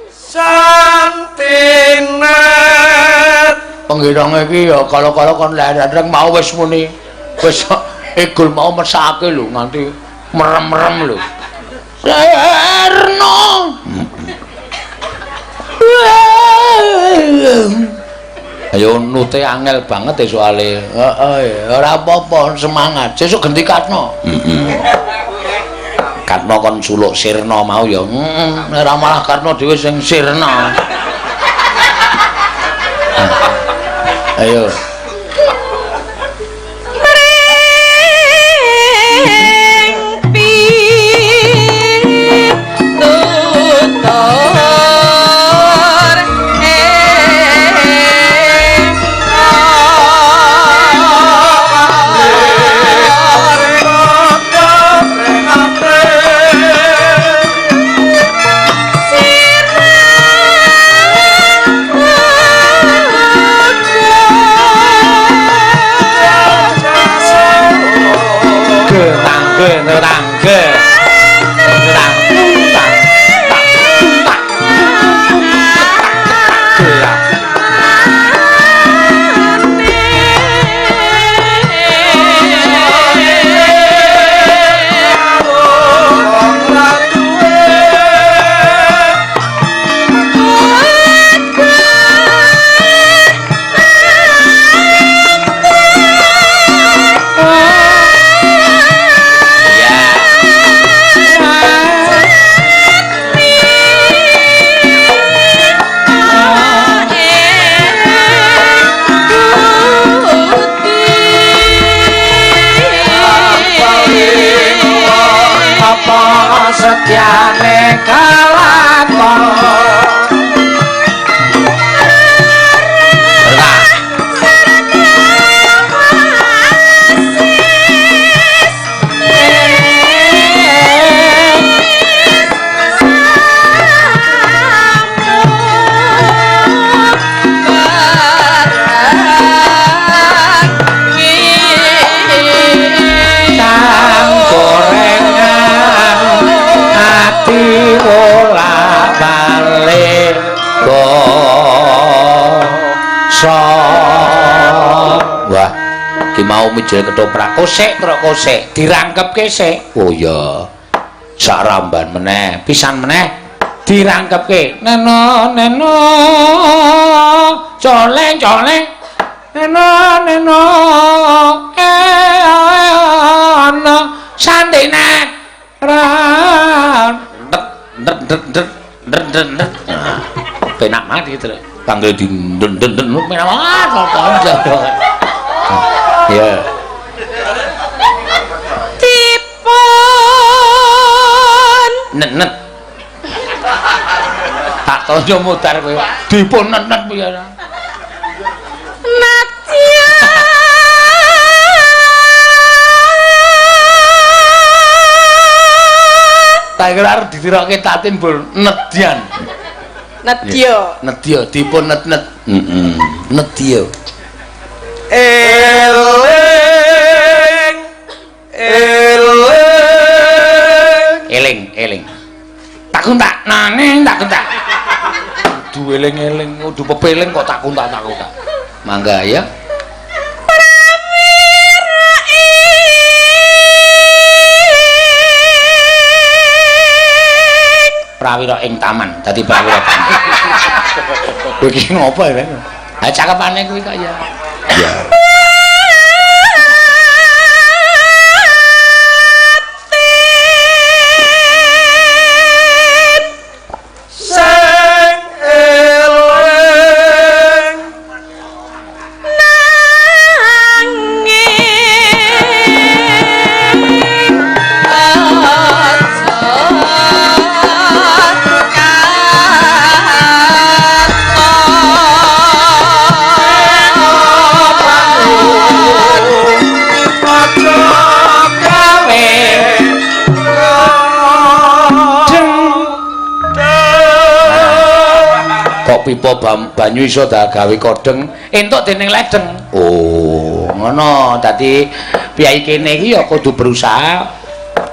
Santinet. Penggirange iki ya kala-kala kon lereng mau wis muni. Wis egol mau mesake lho nganti merem-merem lho. Serno. Ayo nute angel banget ya soalé. Heeh, ora apa-apa, semangat. Sesuk genti Katno. Heeh. Karno kon suluk sirna mau ya. Heeh, ora malah Karno dhewe sing sirna. Ayo. Mring pitutur Setyane kalakon. Gorengan ati. mijil ketoprak. Kosek truk kosek, dirangkepke sik. Oh iya. Sak ramban meneh, pisan meneh dirangkepke. Neno neno coleng coleng. Neno neno ana santene ran ndret ndret ndret ndret ndret. Penak banget iki, Truk. Panggil di nden nden nden penak banget kok. Ya. Dipun nenet. Tak tonjo mutar kowe. Dipun nenet piye ta? Tak kira arep ditirokke Tatin bol nedyan. Nedya. Nedya dipun net-net. Heeh. Nedya. Eling eling eling eling. Takun tak nane takun tak. Kudu eling-eling, kudu pepeling kok takun tak takun tak. Mangga ya. Prawira ing taman, dadi prawira taman. Kowe iki ngopo ya? Ha cakepane kuwi kok ya. Iya. Sing eling nanging aja aja Kok pipa banyu iso gawe kodheng entuk dening ledeng. Oh, ngono. Dadi piyai kene iki ya kudu berusaha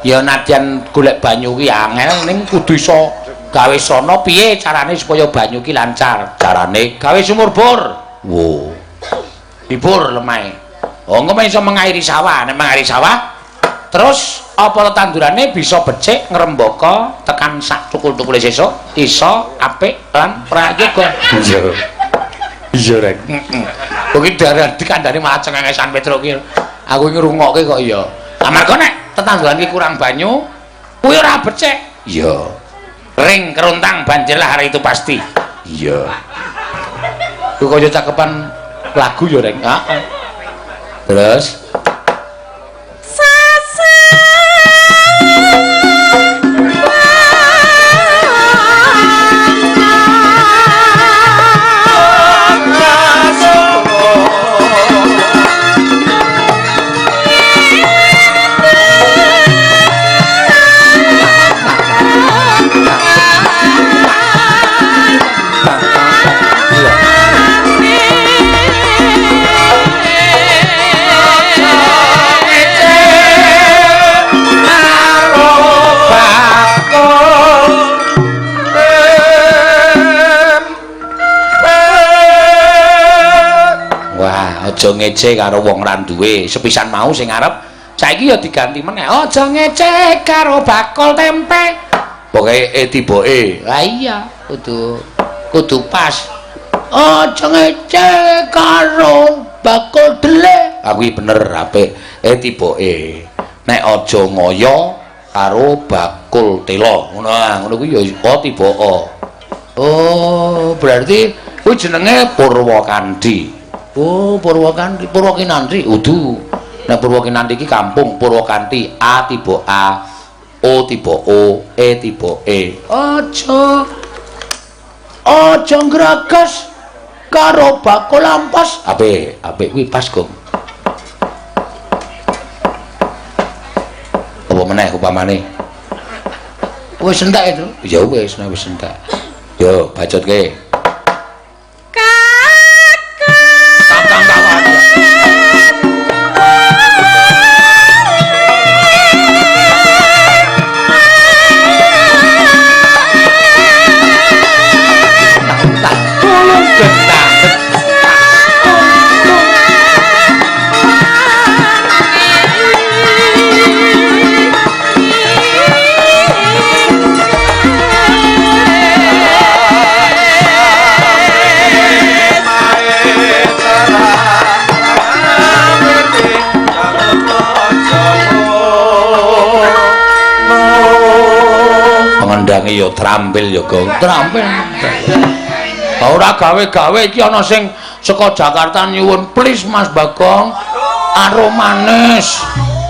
ya nadyan golek banyu ki angel ning kudu iso gawe sono piye carane supaya banyu ki lancar. Carane gawe sumur bor. Wo. Dibor lemahe. Oh, engko iso mengairi sawah. Nek mengairi sawah terus apa tetandurane bisa becik ngrembaka tekan sak tukul-tukule sesuk iso apik lan prayoga. Iya. Iya rek. Heeh. Kok iki daran dikandani malah cengengesan Petruk ki. Aku ngrungokke kok iya. Amarga nek tetanduran ki kurang banyu kuwi ora becik. Iya. Ring keruntang banjirlah hari itu pasti. Iya. Kuwi kaya cakepan lagu ya rek. Heeh. Terus aja ngece karo wong ra duwe. Sepisan mau sing arep saiki ya diganti meneh. Aja ngece karo bakul tempe. Pokoke e tiboke. Lah iya, kudu pas. Aja ngece karo bakul dele. Aku iki bener apik. E tiboke. Nek aja ngoyo karo bakul telo. Ngono ah, ngono kuwi ya o tiboke. Oh, berarti kuwi jenenge Purwakanthi. Oh, Purwakanthi, Purwakinanti. Udu. Nek Purwakinanti iki kampung Purwakanthi, A tiba A, O tiba O, E tiba E. Aja aja ngragas karo bakul ampas. Apik, apik kuwi pas, Gong. Apa meneh upamane? Wis entek itu. Ya wis, nek wis entek. Yo, bacotke. Ngendange ya trampil ya, Gong. Trampil. Ora gawe-gawe iki ana sing saka Jakarta nyuwun please Mas Bagong aromanis.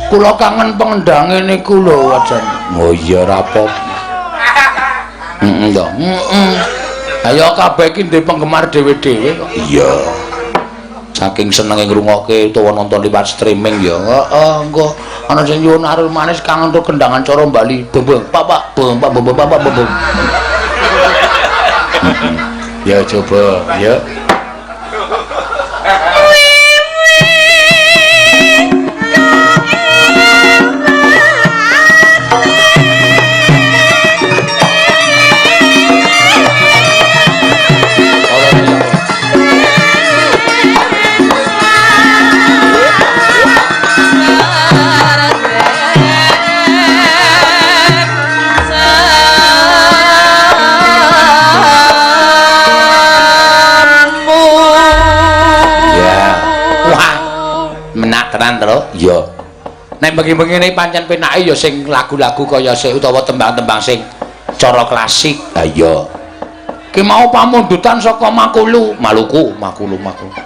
Kula kangen pengendange niku lho wajane. Oh iya ora apa-apa. Heeh to. Heeh. Ayo kabeh iki ndek penggemar dhewe-dhewe kok. Iya. Saking senenge ngrungokke utawa nonton liwat streaming ya. Heeh, engko ana sing nyuwun aromanis kangen to kendangan cara Bali. Bem pak pak bem pak bem pak pak bem. Ya coba, ya. Iya. Nek bengi-bengi ini pancen penake ya sing lagu-lagu kaya sing utawa tembang-tembang sing cara klasik. Ha iya. Ki mau pamundutan saka Makulu, Maluku, Makulu, Makulu.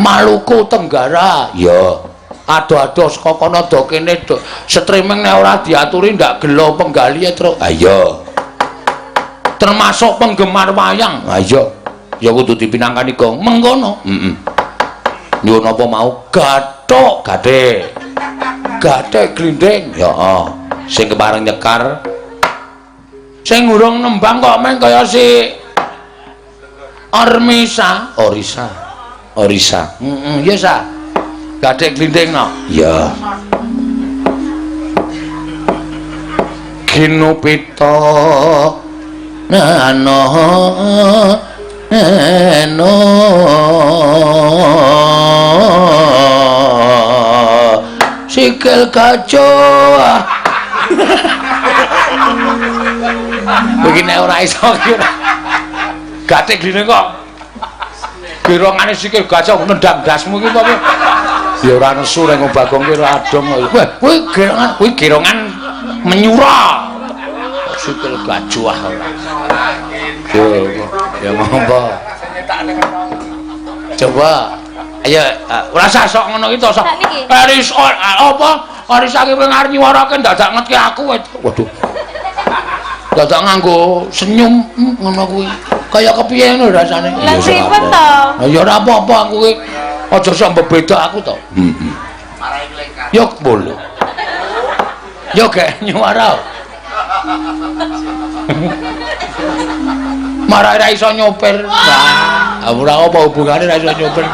Maluku Tenggara. Iya. Ado-ado saka kono do kene do streaming nek ora diaturi ndak gelo penggalihe, Truk. Ha iya. Termasuk penggemar wayang. Ha iya. Ya kudu dipinangkani, Gong. Mengkono. Heeh. Nyuwun apa mau? Gathuk, gathik. Gathik glinding. Ya, heeh. Sing kepareng nyekar sing urung nembang kok men kaya si Ormisa, Orisa. Orisa. Heeh, ya sa. Gathik glinding no. Ya. Ginupita nano eno sikil gajah. Begini ora iso iki ora. Gathik glinding kok gerongane sikil gajah nendang dasmu iki apa? Ya ora nesu reng Bagong ki ora adom kok. Wah, kuwi gerongan, kuwi gerongan menyura. Sikil gajah ora. Ya ngopo? Coba. Ayo, ora usah sok ngono iki to sok. Aris apa? Aris iki kowe arep nyuwarake dadak ngetke aku. Waduh. Dadak nganggo senyum ngono kuwi. Kaya kepiye ngono rasane? Lah pripun to? Ya ora apa-apa aku ki aja sok mbebeda aku to. Heeh. Yo boleh. Yo gek nyuwara. Marah ora iso nyopir. Wah, ora apa hubungane ora iso nyopir.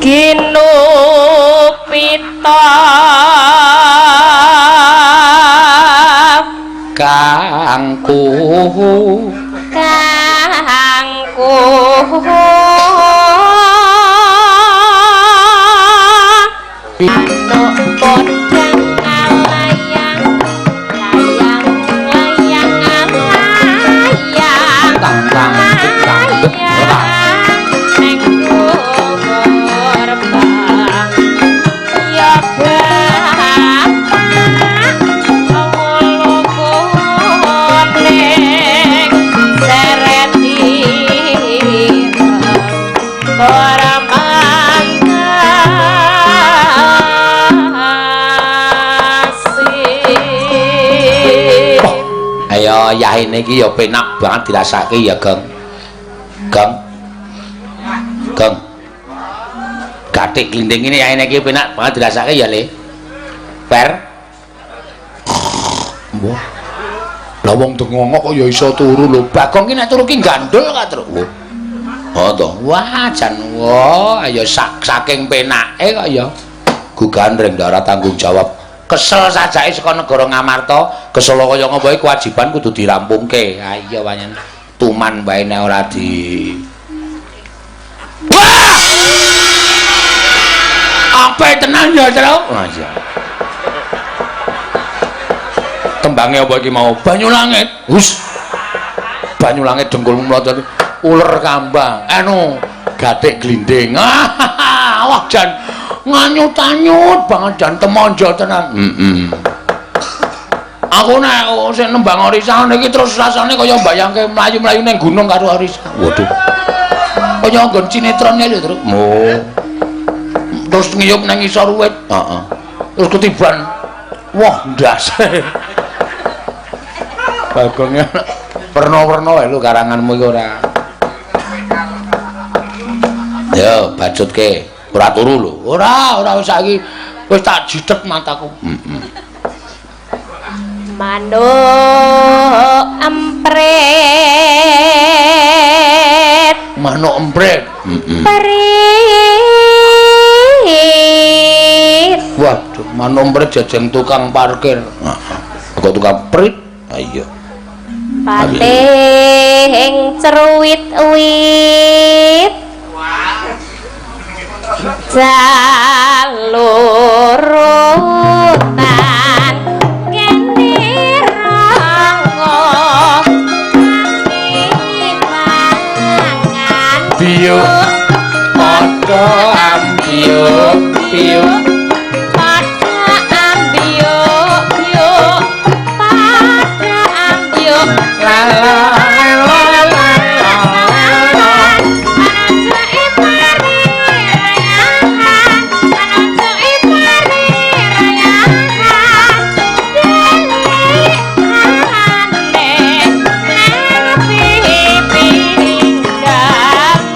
Ginupita kangku kangku manuk podang alayang layang layang alayang tang tang tang neng dhuwur bang ya bapak wulu kuning seret ireng ora mantasi. Ayo yahene iki ya penak banget dirasake ya, Gong. Gong. Gong. Gathik glinding ini yahene iki penak banget dirasake ya, Le. Per. Mbah. Lah wong dengongok kok ya iso turu lho. Bagong ki nek turu ki gandul ka, Truk. Oh to. Wah, jan wah, ayo saking penake kok ya. Gugandreng ndak ora tanggung jawab. Kesel sajake saka negara Ngamarta, kesel kaya ngopo iki kewajiban kudu dirampungke. Ha iya pancen tuman wae nek ora di. Wah! Apik tenan ya, Truk. Wah iya. Tembange apa iki mau? Banyu langit. Hus. Banyu langit dengkulmu mlotot. Uler kambang. Anu, gathik glinding. Wah, jan nganyut-anyut banget jan temonjo tenan. Heeh. Aku nek sing nembang Orisa ngene iki terus rasane kaya mbayangke mlayu-mlayu ning gunung karo Orisa. Waduh. Kaya nggon sinetron lho, Truk. Oh. Terus ngiyup nang ngisor wit. Heeh. Terus ketiban. Wah, ndas. Bagongnya werna-werna wae lho karanganmu iki ora. Yo, bacutke. Ora turu lho. Ora, ora wis saiki wis tak jidhek mataku. Heeh. Manuk emprit. Manuk emprit. Heeh. Prit. Waduh, manuk emprit jajeng tukang parkir. Heeh. Kok tukang prit? Ha iya. Pating ceruwit-wit. Jalurutan kene rangga pangan Biuk padha ambiuk biuk padha ambiuk biuk padha ambiuk la la la la la.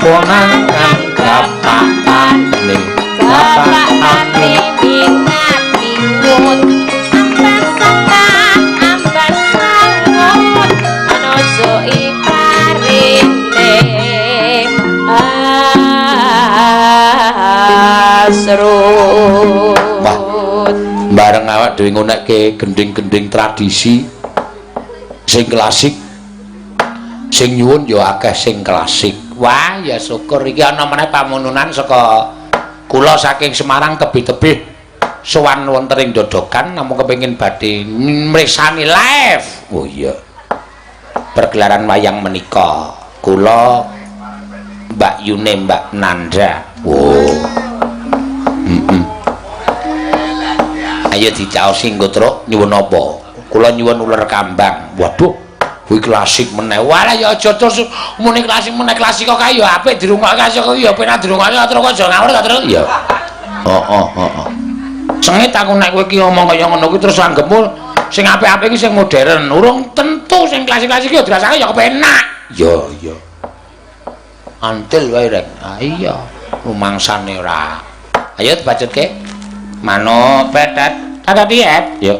Konangan bapakane bapakane Asrut. Wah, bareng awak dhewe ngonekke gending-gending tradisi sing klasik, sing nyuwun ya akeh sing klasik. Wah, ya syukur iki ana meneh pamununan saka kula saking Semarang tebih-tebih sowan wonten ing Dodokan namung kepengin badhe mriksani live. Oh iya. Pergelaran wayang menika. Kula Mbak Yune Mbak Nanda. Oh. Ayo dicaosi nggo Truk, nyuwun apa? Kula nyuwun uler kambang. Waduh, kuwi klasik meneh. Walah ya aja terus muni klasik meneh, klasik kok kae ya apik dirungokke kok ya penak dirungokke terus kok aja ngawur terus. Iya. Heeh, heeh. Sengit aku nek kowe iki ngomong kaya ngono kuwi terus anggepmu sing apik-apik iki sing modern. Urung tentu sing klasik-klasik iki ya dirasake ya kepenak. Iya, iya. Antil wae rek. Ah iya, rumangsane ora. Ayo dibacutke. Manuk petet. Tata diet. Yo.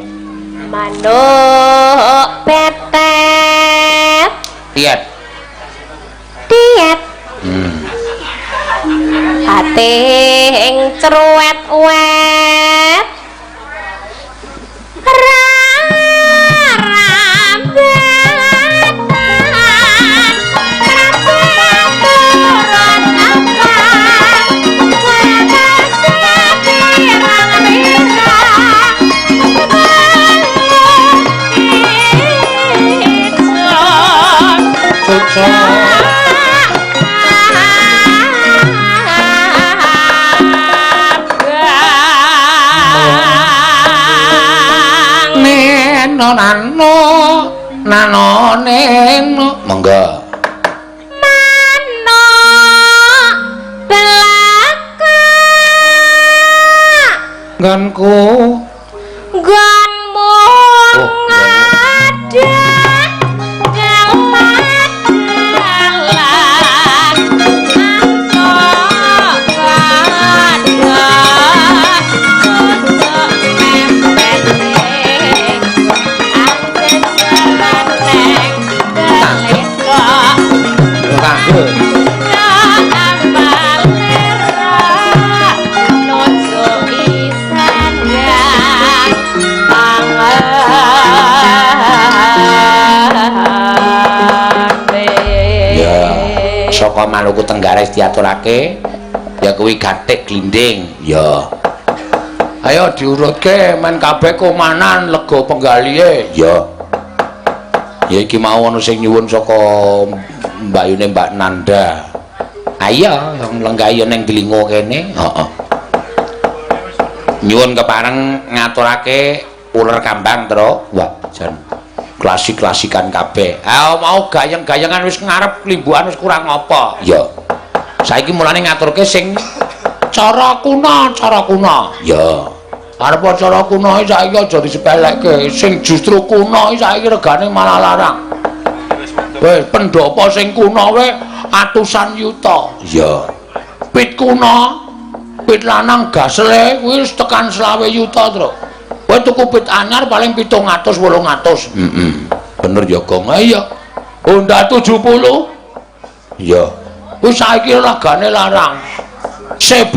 Manuk petet. Diet. Diet. Pating ceruwet-wet. Neno nano nano neno monggo. Manuk belaka nggonku nggonmu ngadeg dalan antuk padha tutuk nempel ing kanggo Ya, saka Maluku Tenggara diaturake ya kuwi gathik glinding. Ya. Ayo diurutke men kabeh komanan lega penggalihe. Ya. Ya iki mau ana sing nyuwun saka Mbak Yune Mbak Nanda. Ah iya, lenggah ya ning Dlingo kene. Heeh. Nyuwun kepareng ngaturake Uler kambang, Tru. Wah, jan klasik-klasikan kabeh. Ah, mau gayeng-gayengan wis ngarep limbukan wis kurang apa. Ya. Saiki mulane ngaturke sing cara kuna, cara kuna. Ya. Arep cara kuna iki saiki aja disepelekke. Sing justru kuna iki saiki regane malah larang. Wis pendopo sing kuna wae atusan yuta. Ya. Pit kuna, pit lanang gasele kuwi wis tekan 20 yuta, Tru. Kowe tuku pit anyar paling 700 800. Heeh. Bener ya, Gong. Ha iya. Honda 70. Iya. Kuwi saiki regane larang. CB,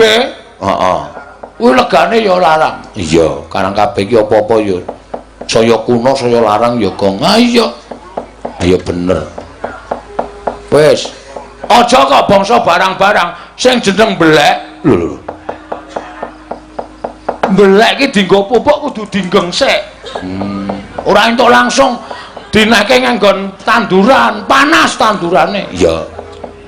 heeh. Kuwi regane ya larang. Iya, karang kabeh iki apa-apa ya saya kuno, saya larang ya, Gong. Ha iya. Ayo bener. Wis. Aja kok bangsa barang-barang sing jeneng belek. Lho lho. Belek iki dienggo pupuk kudu dinggeng sik. Ora entuk langsung dinake nganggon tanduran, panas tandurane. Iya.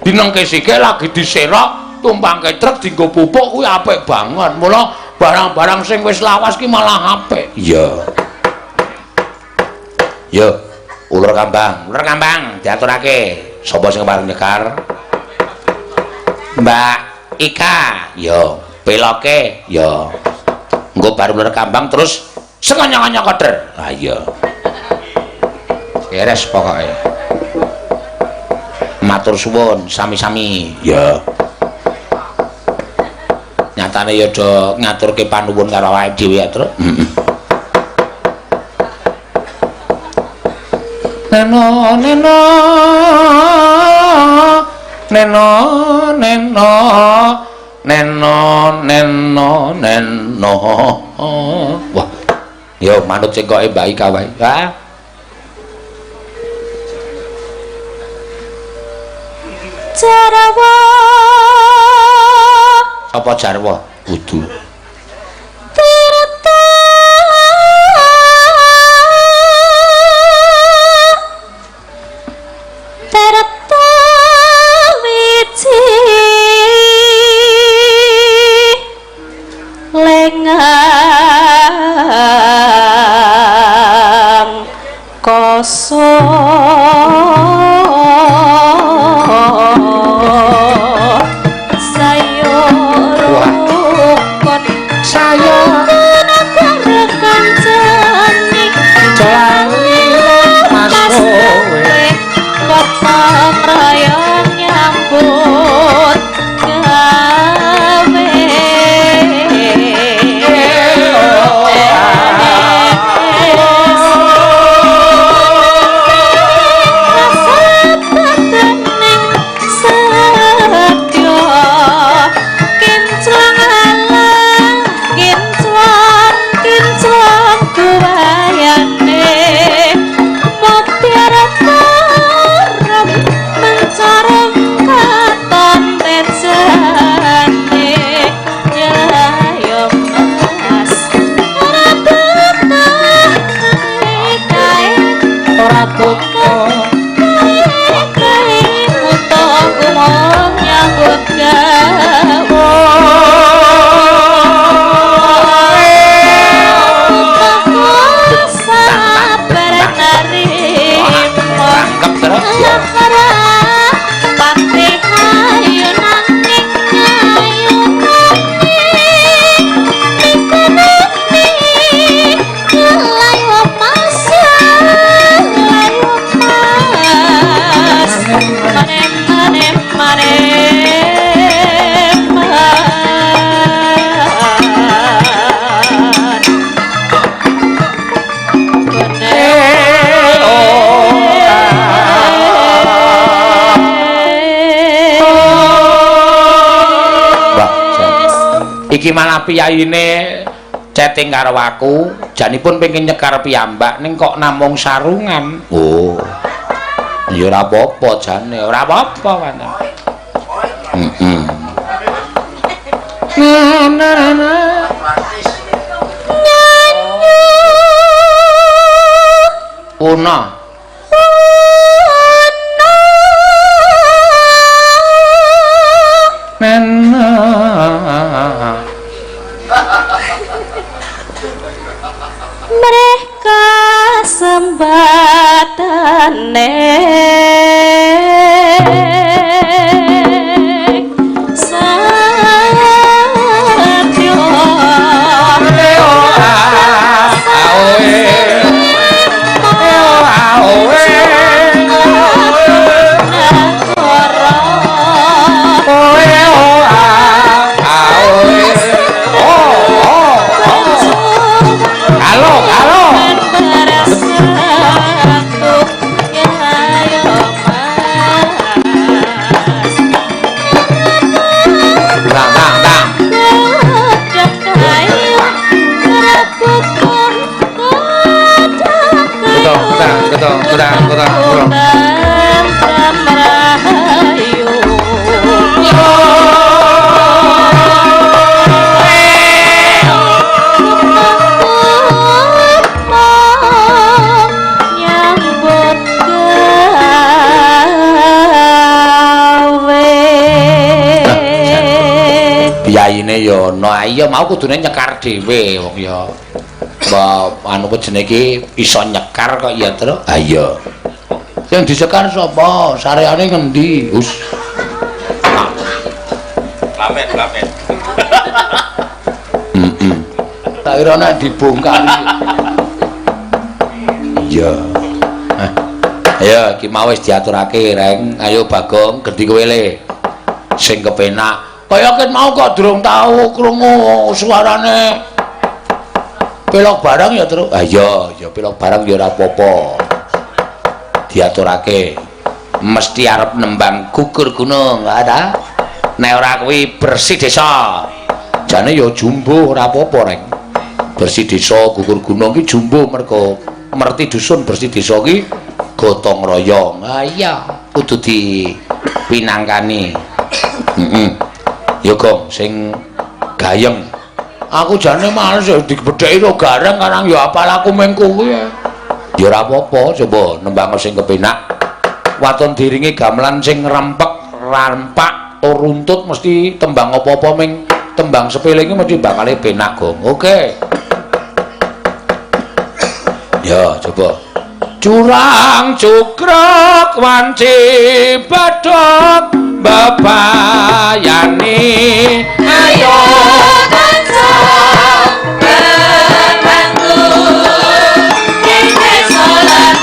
Dinengke sikil lagi diserok, tumpangke truk dienggo pupuk kuwi apik banget. Mula barang-barang sing wis lawas ki malah apik. Iya. Yo, uler kambang diaturake. Sapa sing pareng nyekar? Mbak Ika. Yo, peloke. Yo. Engko bar uler kambang terus sekonyong-konyong koder. Ha iya. Beres pokoke. Matur suwun sami-sami. Ya. Nyatane ya do ngaturke panuwun karo awake dhewe ya, Tru. Heeh. Neno neno neno neno neno neno neno. Wah. Yo manut cengkoke Mbak Ika wae. Ha. Jarwa. Apa jarwa? Kudu. Tirta. Tirta wiji lengang kosong sayur rukun Saya kancane Mas kowe gotong royong nyambut gawe. Kasepetening setya kinclong alah kinclong kinclong kuwayane mutiara parem mencorong katon tejane jaya mas ora betah kae ora betah kae buta gumong nyambut gawe sabar narimo Rangkep terus ya. Pati ayu nanging ayu nanging mikunani layu mas layu mas mane mane mane man. Mbak, iki malah piyayine chatting karo aku, janipun pengen nyekar piyambak ning kok namung sarungan. Oh. Ya ora apa-apa jane, ora apa-apa pancen. Heeh. Na na na na. Una. Nena. Mereka sembatane satya Piyayine ya ana. Iya mau kudune nyekar dhewe wong ya. Mbak anu jenenge iki iso nyekar kok ya, Tru. Ha iya. Sing disekar sapa? Sareane ngendi? Hus. Lamen, lamen. Heeh. Tak kira nek dibongkar. Iya. Ayo iki mau wis diaturake, Reng. Ayo Bagong, gedhi kowe le. Sing kepenak. Kaya ket mau kok durung tau krungu suarane pelok barang ya, Tru. Ha iya, ya pelok barang ya ora apa-apa. Diaturake. Mesti arep nembang gugur gunung, ha ta? Nek ora kuwi bersih desa. Jane ya jumbo ora apa-apa, Reng. Bersih desa gugur gunung ki jumbo mergo merti dusun bersih desa ki gotong royong. Ha iya, kudu dipinangkani. Heeh. Ya Gong, sing gayeng. Aku jane males dibedheki ro gareng karang ya apal aku meng kuwi. Ya ora apa-apa, coba nembang sing kepenak. Waton diringi gamelan sing rempek, rampak, runtut mesti tembang apa-apa ming tembang sepele iki mesti bakale penak, Gong. Oke. Ya, coba. Curang cukruk wanci badhok bebayani. Ayo kanca bebantu kene salat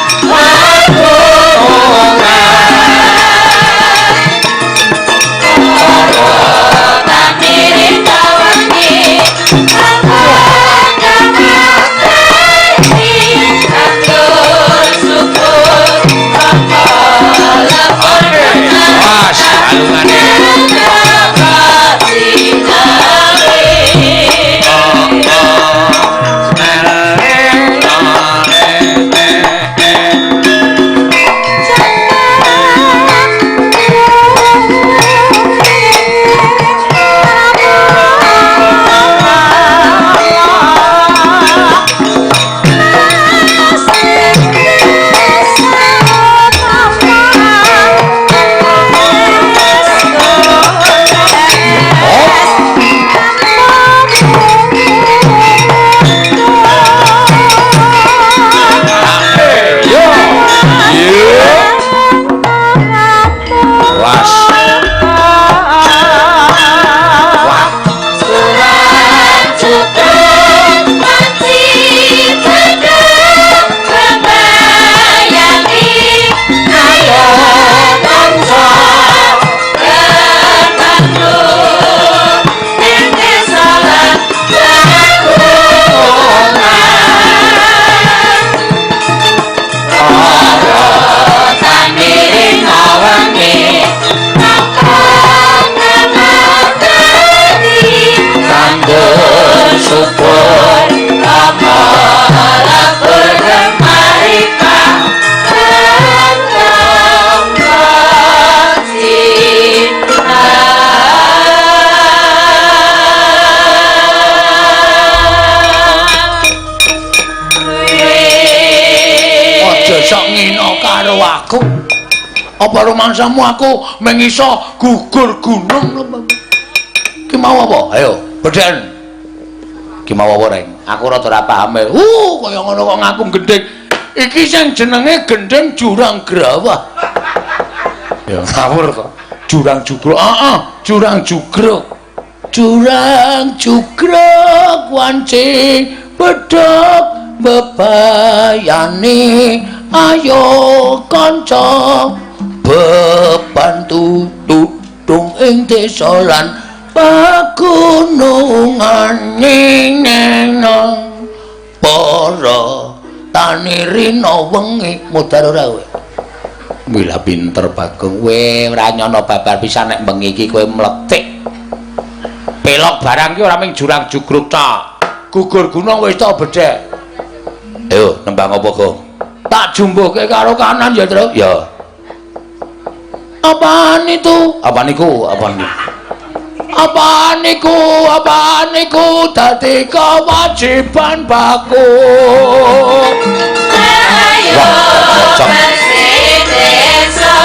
Aku apa rumangsamu aku mengiso gugur gunung apa? Ki mau apa? Ayo, bedhen. Ki mau apa, Reng? Aku rada ora paham. Kaya ngono kok ngaku gendhing. Iki sing jenenge gendhing jurang grawah. Ya ngawur to. Jurang jugruk. Heeh, jurang jugruk. Jurang jugruk wanci bedhog bebayani ayo kanca bebantu tudung ing desa lan pagunungan nyeneng para tani rina wengi mudhar ora kowe. Mila pinter Bagong kowe ora nyono babar pisan nek bengi iki kowe mletik. Pelok barang ki ora mung jurang jugruk tok. Gugur gunung wis tok bedhek. Ayo nembang apa, Gong? Tak jumbuhke karo kanan ya, Truk. Ya. Apaan itu? Apa niku? Apa niku? Apaan niku? Apaan niku? Dadi kewajiban baku. Ayo bersih desa,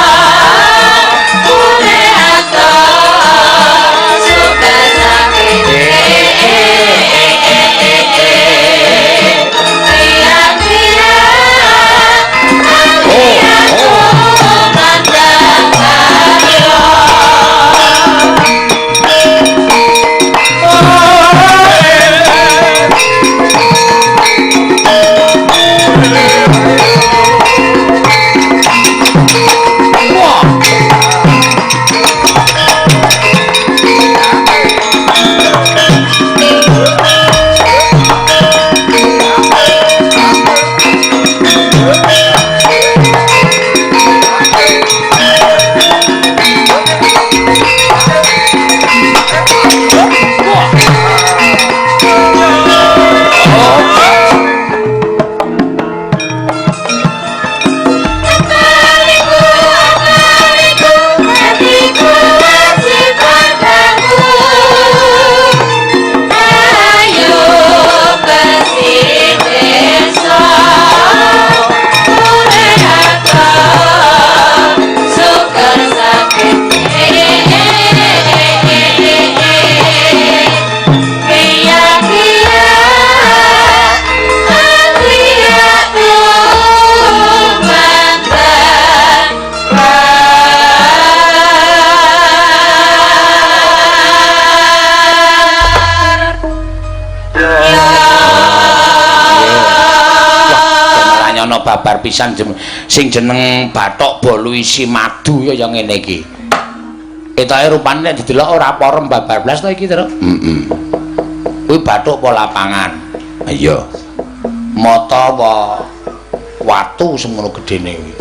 Babar pisan sing jeneng bathok bolu isi madu ya yang ngene iki. Ketoke rupane nek didelok ora porem babar blas to iki, Truk. Heeh. Kuwi bathok apa lapangan? Iya. Mata apa watu semono gedene kuwi.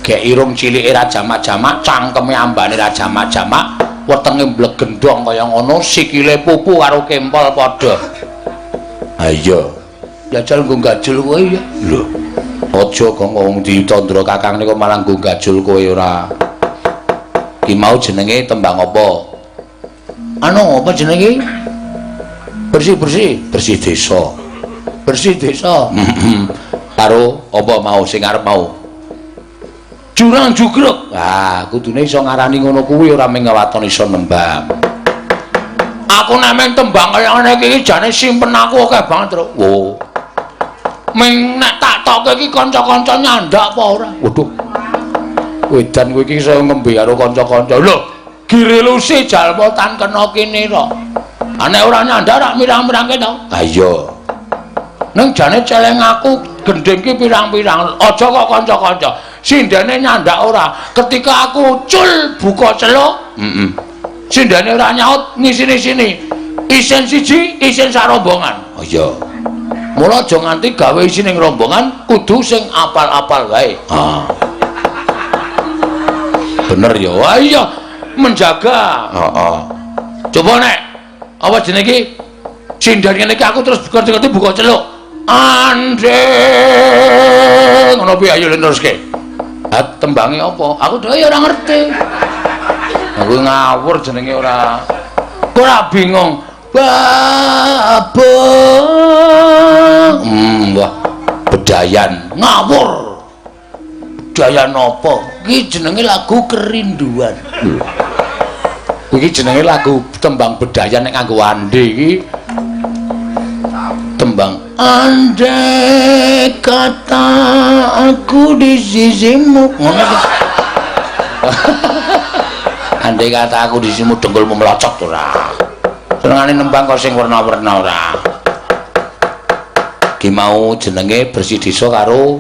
Gek irung cilike ra jamak-jamak, cangkeme ambane ra jamak-jamak, wetenge mblegendhong kaya ngono, sikile pupu karo kempol padha. Ha iya. Jajal nggo gajul kowe ya. Lho. Aja kok wong ditandra kakang niku malah nggo gajul kowe ora. Ki mau jenenge tembang apa? Anu apa jenenge? Bersih-bersih, bersih desa. Bersih desa. Karo apa mau sing arep mau? Jurang jugruk. Ah, kudune iso ngarani ngono kuwi ora mung waton iso nembang. Aku nek mung tembang kaya ngene iki jane simpen aku akeh banget, Truk. Oh. Ming nek tak tokke iki kanca-kanca nyandak apa ora? Waduh. Wedan kowe iki iso ngembe karo kanca-kanca. Lho, girelusi jalma tan kena kinira. Ha nek ora nyandak rak mirang-mirangke to. Ha iya. Ning jane celeng aku gendhing ki pirang-pirang. Aja kok kanca-kanca. Sindene nyandak ora. Ketika aku cul buka celuk, heeh. Sindene ora nyaut ngisini-sini. Isin siji, isin sak rombongan. Oh iya. Mula aja nganti gawe isin ning rombongan, kudu sing apal-apal wae. Ah. Bener ya. Wah iya, menjaga. Heeh. Coba nek apa jenenge iki? Sinden ngene iki aku terus ngerti-ngerti buka celuk. Ande ngono piye ayo neruske. Ha tembange apa? Aku dhewe ya ora ngerti. Aku ngawur jenenge ora. Ora bingung. Babang. Wah, bedayan ngawur. Bedayan apa? Iki jenenge lagu kerinduan. Iki jenenge lagu tembang bedayan nek nganggo ande iki. Tembang andai kata aku di sisimu. Ngono. Andai kata aku di sisimu dengkulmu melocot ora. Senengane nembang kok sing werna-werna ora. Ki mau jenenge Bersih Desa karo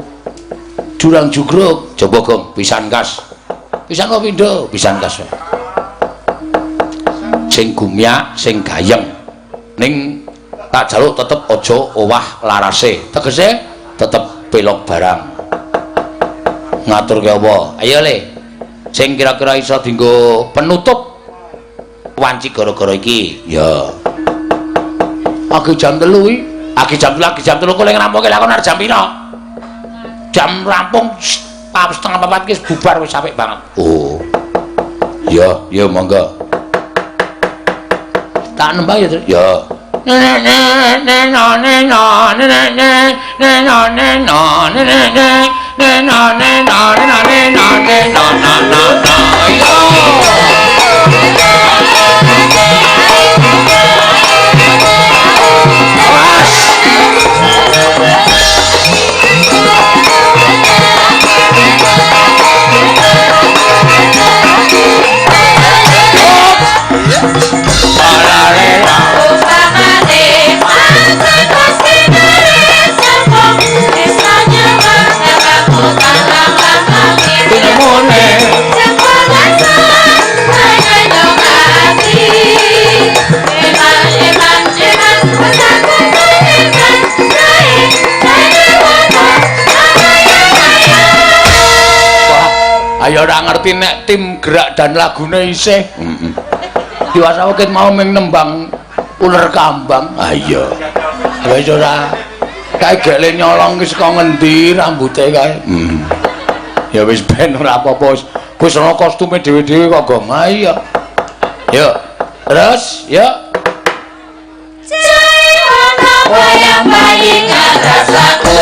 Jurang Jugruk. Coba Gong, pisan kas. Pisan kok pindho? Pisan kas. Sing gumyak, sing gayeng. Ning tak jaluk tetep aja owah larase. Tegese tetep pelok barang. Ngaturke apa? Ayo le. Sing kira-kira iso dienggo penutup wanci gara-gara iki. Ya. Pagi jam 3 iki. Agi jam 3, agi jam 3 kok ngrampunge lakon arep jam pira? Jam rampung 3:30 ki bubar wis apik banget. Oh. Ya, ya monggo. Tak nembang ya, Tru? Ya. Ayo ora ngerti nek tim gerak dan lagune isih. Heeh. Diwasa ket mau ming nembang uler kambang. Ah iya. Wis ora kae gek nyolong ki saka ngendi rambute kae. Heeh. Ya wis ben ora apa-apa wis. Wis ana kostume dhewe-dhewe kok, Gong. Ah iya. Yo. Terus, yo. Bayang-bayang rasaku.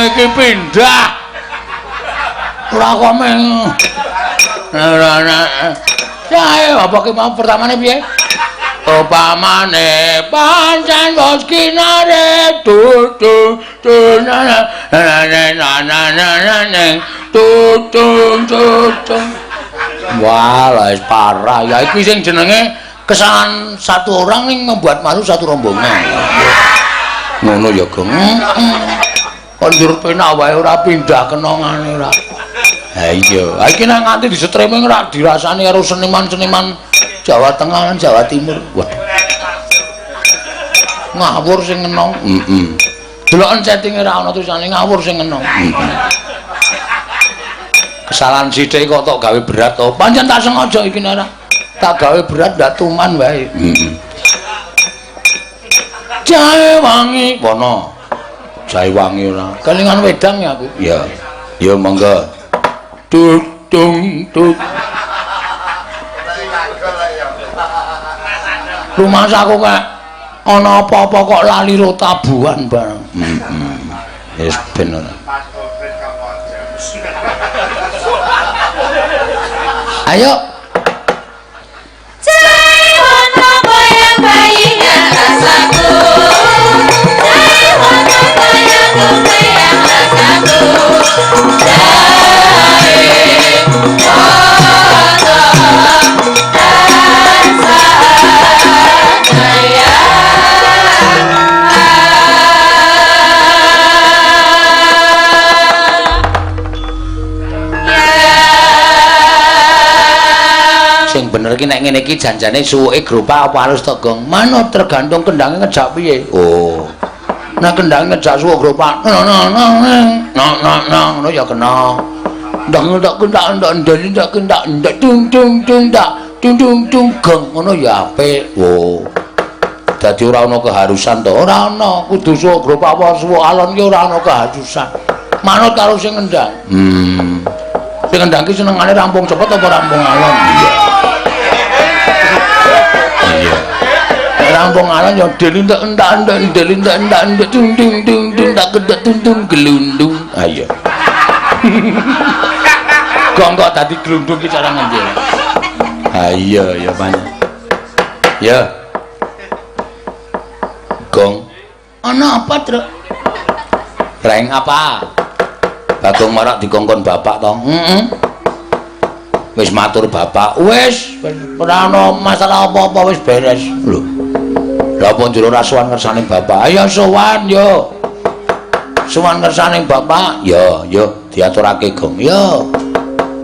Iki pindah ora kok meng ya apa ki mau pertamane piye upamane pancen wis kinare tu tu tu na na na na na na na tu tu tu tu. Wah lah parah ya iki sing jenenge kesalahan satu orang ning membuat malu satu rombongan ngono ya Gong. Kon njur penak wae ora pindah kenongane ora. Ha iya, ha iki nek nganti di streaming ora dirasani karo seniman-seniman Jawa Tengah lan Jawa Timur. Waduh. Ngawur sing ngenong. Heeh. Deloken settinge ora ana tulisane ngawur sing ngenong. Heeh. Kesalahan sithik kok tok gawe berat to. Pancen tak sengaja iki ora. Tak gawe berat ndak tuman wae. Heeh. Jahe wangi wono. Jahe wangi ora. Kelingan wedang ya aku. Ya. Ya monggo. Tung tung tung. Rumangsaku kok ana apa-apa kok lali ro tabuhan bareng. Heeh. Wis ben ora. Ayo. bener ki nek ngene iki janjane suwuke gropak apa halus to, Gong? Manut tergantung kendhange ngejak piye. Oh. Nek kendhange ngejak suwuk gropak, no no no no no no ngono ya kena. Ndang ndak kendak ndak ndak kendak ndak dung dung dung ndak dung dung dung gong ngono ya apik. Oh. Dadi ora ana keharusan to. Ora ana, kudu suwuk gropak apa suwuk alon ki ora ana keharusan. Manut karo sing ngendang. Sing ngendang ki senengane rampung cepet apa rampung alon? Iya. Iya. Rampung alon ya delindak endak endak delindak endak endak dung dung dung dung tak kedak dung dung gelundung. Ah iya. Gong kok dadi glundung ki cara ngendi? Ah iya ya banyak. Ya. Gong. Ana apa, Truk? Reng apa? Bagong marak dikongkon bapak to. Heeh. Wis matur bapak, wis ora ana masalah apa-apa wis beres. Lho. Lha apa njur ora sowan ngersane bapak? Ayo sowan yo. Sowan ngersane bapak? Ya, yo diaturake Gong. Yo.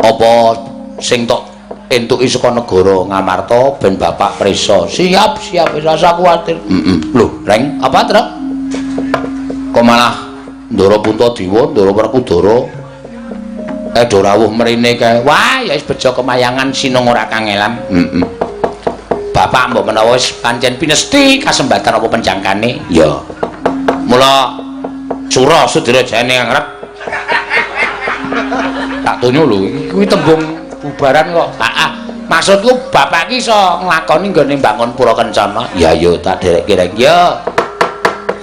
Apa sing tok entuki saka negara Ngamarta ben bapak prisa. Siap, siap wis rasa kuwatir. Heeh. Lho, Reng, apa, Truk? Kok malah Ndara Puntadewa, Ndara Werkudara do rawuh mrene kae. Wah, ya wis bejo kemayangan sinung ora kangelan. Heeh. Bapak mbok menawa wis pancen pinesti kasembatan apa penjangkane? Ya. Mula Sura Sudirajane ngrep. Tak tonyo lho, kuwi tembung bubaran kok. Heeh. Maksudku bapak ki iso nglakoni nggone mbangun pura kencana. Ya yo tak derekke reng. Ya.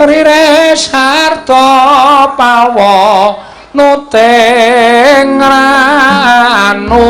Rires harta pawa nuting ranu.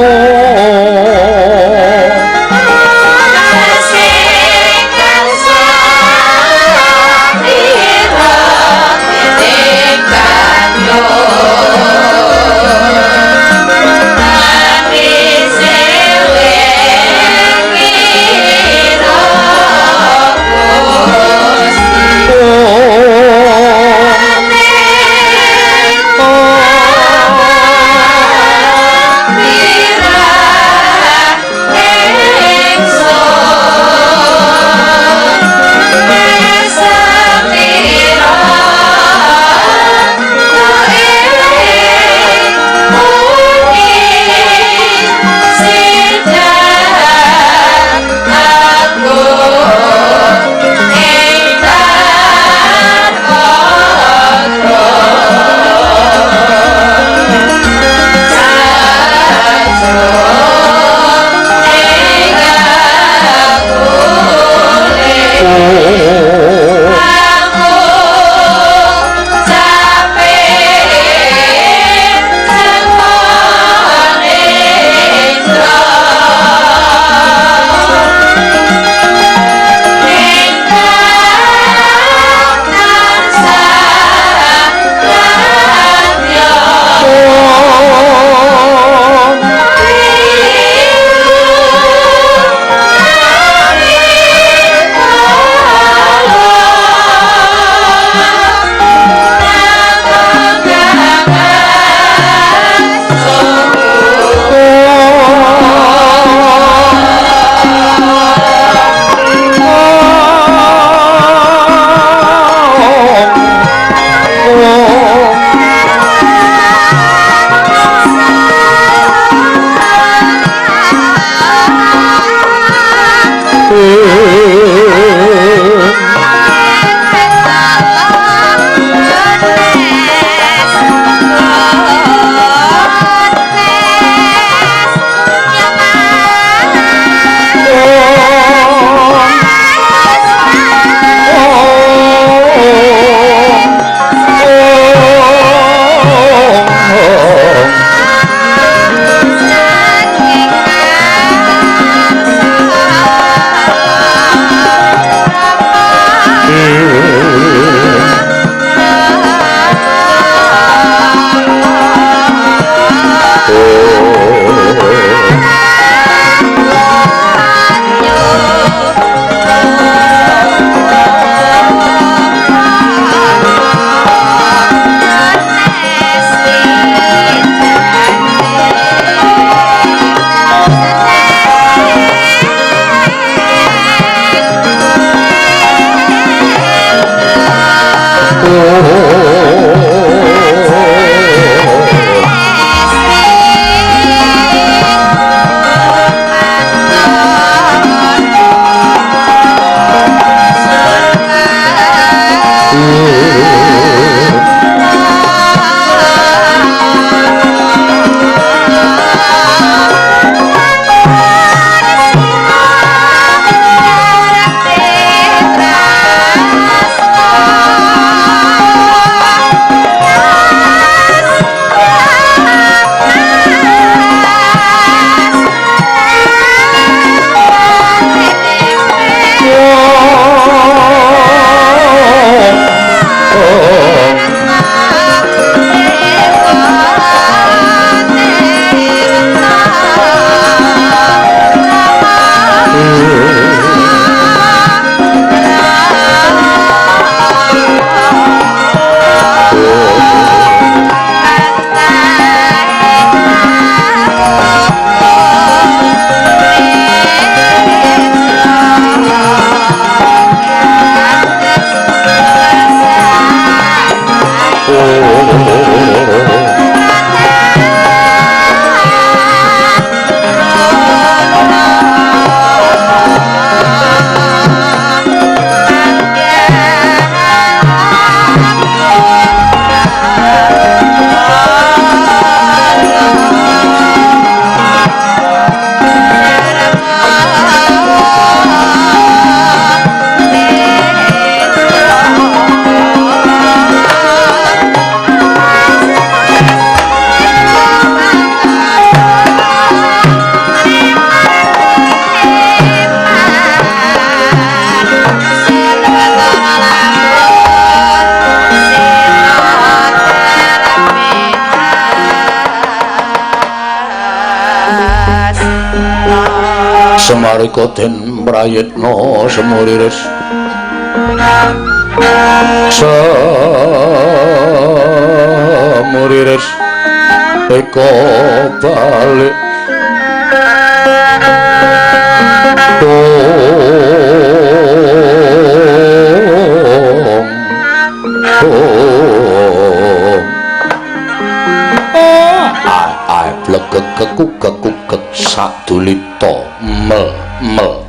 Semarika den prayitna semuriris semuriris eka balik ong ong ai ai blegek kekuk kekuk sadulita mel mel.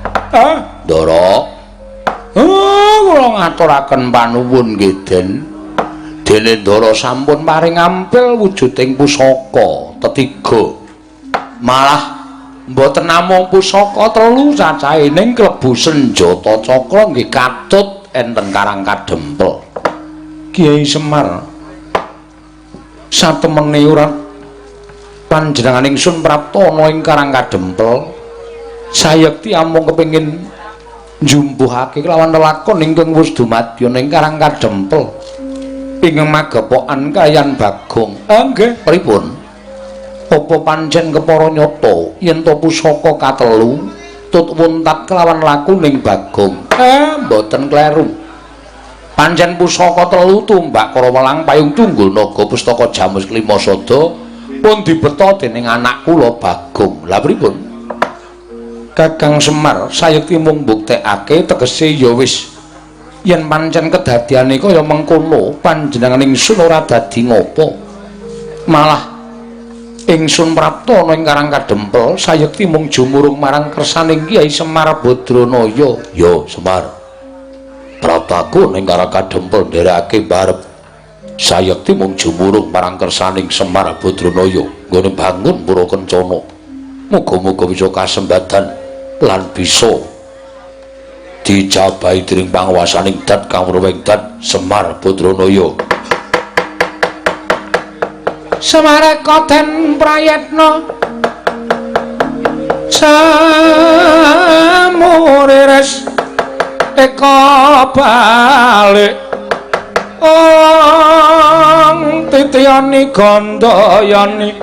Ndara, kula ngaturaken panuwun nggih Den. Dene Ndara sampun paring ampil wujuding pusaka tetiga. Malah mboten namung pusaka telu cacahe ning klebu senjata cakra nggih katut enten Karang Kadempel. Kiai Semar satemene ora panjenengan ingsun prapta ana ing Karang Kadempel sayekti amung kepengin njumbuhake kelawan lelakon ingkang wis dumadya ing Karang Kadempel ing magepokan kayan Bagong. Nggih, pripun? Apa pancen kepara nyata yen to pusaka katelu tut wuntat kelawan lakuning Bagong? Mboten kleru. Pancen pusaka telu tumbak Karawelang payung tunggul naga pustaka jamus klima sada pun dibeta dening anak kula Bagong. Lah pripun? Kakang Semar sayekti mung mbuktekake tegese ya wis yen pancen kedadiane kaya mengkono panjenengan ingsun ora dadi ngopo. Malah ingsun prapta ana ing Karang Kadempel sayekti mung jumurung marang kersaning Kyai Semar Badranaya. Yo Semar, praptaku ning Karang Kadempel nderekake barep sayekti mung jumurung marang kersaning Semar Badranaya nggone bangun pura kencana. Muga-muga bisa kasembadan lan bisa dijabahi dening panguwasaning dat kang weweng dat Semar Badranaya. Semareka den prayitna samuriris eka balik ong titiyani gandayani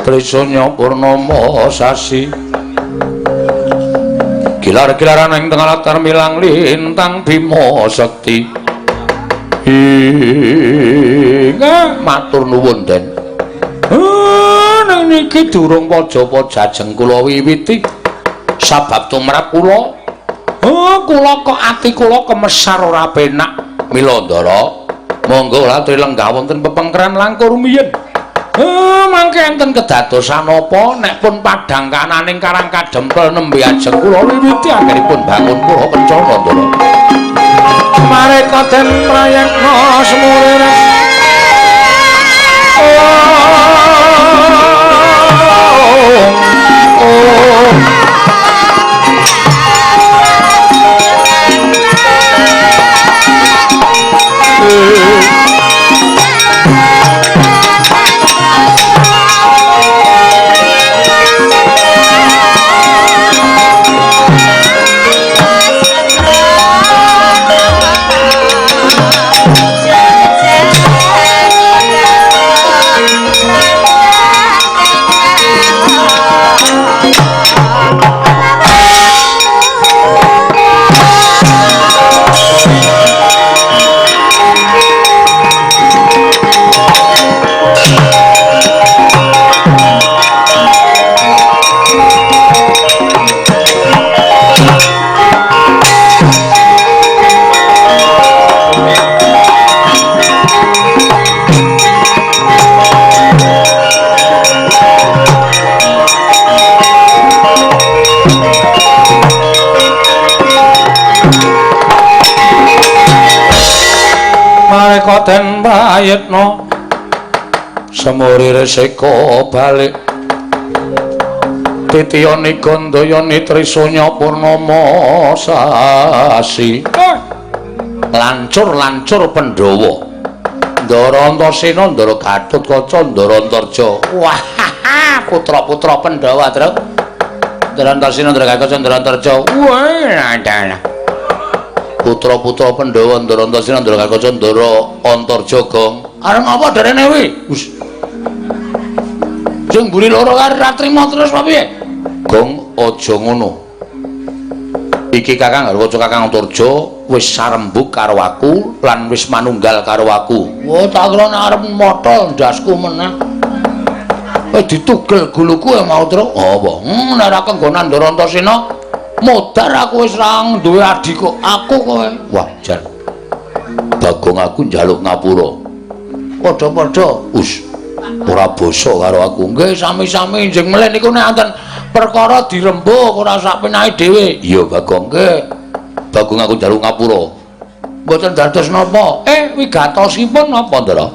Trisanya purnama sasi gilar-gilaran ing tengah latar milang lintang Bima Sakti. Inga matur nuwun Den. Nang niki durung paja-paja jeng kula wiwiti sabab tumrap kula. Kula kok ati kula kemesar ora penak. Mila Ndara, monggo latri lenggah wonten pepengkeran langkung rumiyin. Mangke enten kedadosan apa nek pun padhang kananing Karang Kadempel nembe ajeng kula wiwiti anggenipun bangun pura kencana Ndara. Mareka den prayitna semuriris oh. Mareka den prayitna semuriris eka balik titiyani gandayani trisanya purnama sasi lancur-lancur Pandhawa Ndara Antasena Ndara Gatotkaca Ndara Antarja. Wah, putra-putra Pandhawa, Truk. Ndara Antasena Ndara Gatotkaca Ndara Antarja. Wah, dalah. Putra-putra Pandhawa Ndara Antasena Ndara Gatotkaca Ndara Antarja Gong. Arep ngapa derene kuwi? Wis. Sing mburi loro karo ra trima terus apa piye? Gong aja ngono. Iki Kakang Garwaca Kakang Antarja wis sarembug karo aku lan wis manunggal karo aku. Wah, tak kira nek arep motol ndasku meneh. Wis ditugel guluku ya mau truk. Apa? Nek ora kenggonan Ndara Antasena modar aku wis ra duwe adi kok aku kowe. Wah, jan. Bagong aku njaluk ngapura. Padha-padha. Us. Ora basa karo aku. Nggih, sami-sami njeng melih niku nek enten perkara dirembug ora sak penake dhewe. Iya, Bagong. Nggih. Bagong aku njaluk ngapura. Mboten dados napa? Wigatosipun napa, Ndara?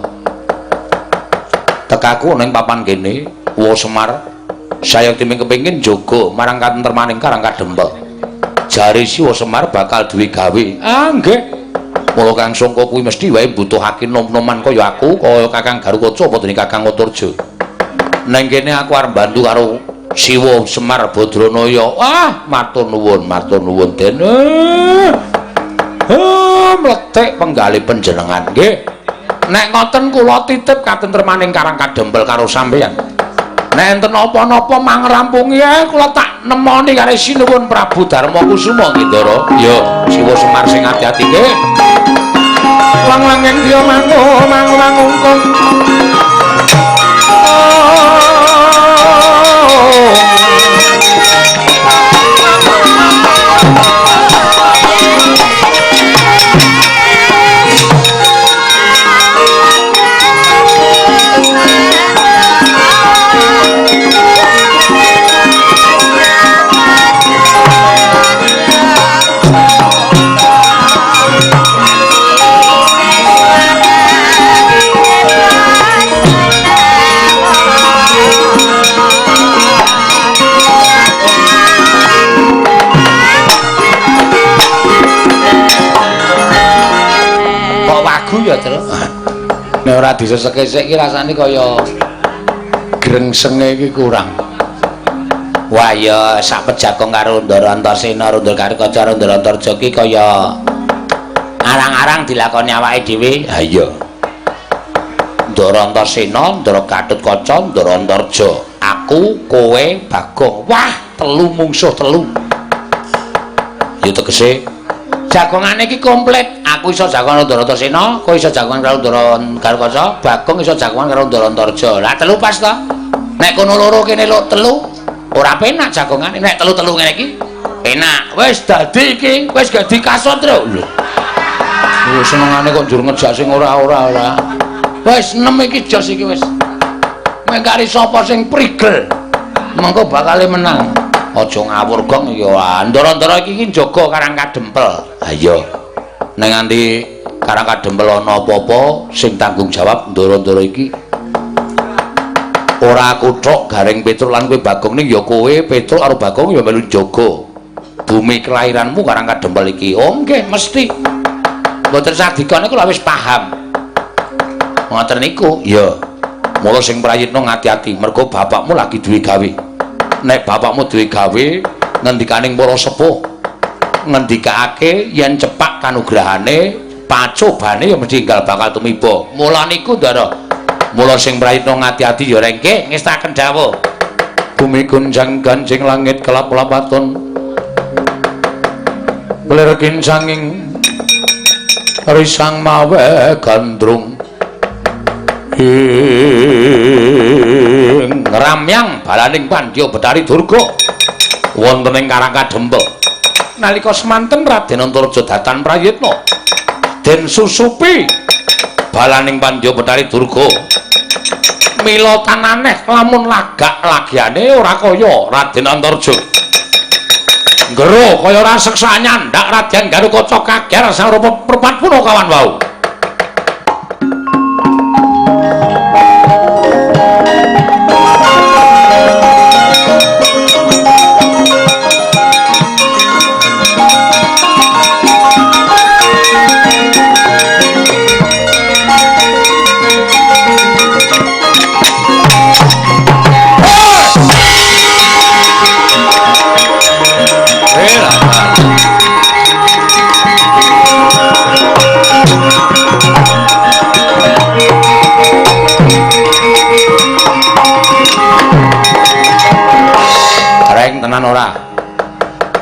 Tekaku ning papan kene, Wa Semar. Sayekti ming kepengin jaga marang katentremaning Karang Kadempel. Jare Siwa Semar bakal duwe gawe. Ah, nggih. Mula Kang Sangka kuwi mesti wae mbutuhake nom-noman kaya aku, kaya Kakang Garukaca apa dene Kakang Antarja. Neng kene aku arep bantu karo Siwa Semar Badranaya. Wah, matur nuwun Den. Mlethik penggalih panjenengan nggih. Nek ngoten kula titip katentremaning Karang Kadempel karo sampeyan. Nek enten napa-napa mangrampungi kula tak nemoni karo Sinuwun Prabu Darma Kusuma nggih, Ndara. Ya, Siwa Semar sing ati-ati nggih. Lang-langing dia mangu mangu mangungkung. Ya, Tru. Nek ora disesek-esek iki rasane kaya grengsenge iki kurang. Wah ya sak pejagong karo Ndara Antasena, Ndara Garukaca, karo Ndara Antarja iki kaya arang-arang dilakoni awake dhewe. Ha iya. Ndara Antasena, Ndara Gatotkaca, Ndara Antarja. Aku, kowe, Bagong. Wah, telu mungsuh telu. Ya tegese jagongane iki komplit. Aku iso jagongan karo Ndara Antasena, kowe iso jagongan karo Ndara Garukaca, Bagong iso jagongan karo Ndara Antarja. Lah telu pas to. Nek kono loro kene loro telu, ora penak jagongane. Nek telu-telu ngene iki enak. Wis dadi iki, wis dadi kasut, Tru. Lho. Lho senengane kok njur ngejak sing ora-ora ora. Wis 6 iki jos iki wis. Mengkari sapa sing prigel, mengko bakale menang. Aja ngawur gong ya. Ndara-ndara iki njaga Karang Kadempel. Ha iya. Nek nganti Karang Kadempel ana apa-apa sing tanggung jawab ndara-ndara iki ora aku tok, Gareng Petruk lan kowe Bagong ning ya kowe Petruk karo Bagong ya melu njaga bumi kelahiranmu Karang Kadempel iki. Oh nggih, mesti. Mboten sadika niku lha wis paham. Ngoten niku. Iya. Mula sing prayitna ngati-ati mergo bapakmu lagi duwe gawe. Nek bapakmu duwe gawe ngendikaning para sepuh ngendikake yen cepak kanugrahane pacobane ya mesti enggal bakal tumiba. Mula niku Ndara, mula sing prayitna ngati-ati ya rengke ngestaken dawuh. Bumi gunjang ganjing langit kelap-lapaton lir kincanging risang mawe gandrung ing ramyang balaning Pandya Betari Durga wonten ing Karang Kadempel. Nalika semanten Raden Antarja datan prayitna den susupi balaning Pandya Betari Durga. Mila tananeh lamun lagak lagiane ora kaya Raden Antarja. Nggero kaya raseksa nyandak Raden Garukaca kager sarupa perpat punakawan wau. Hey,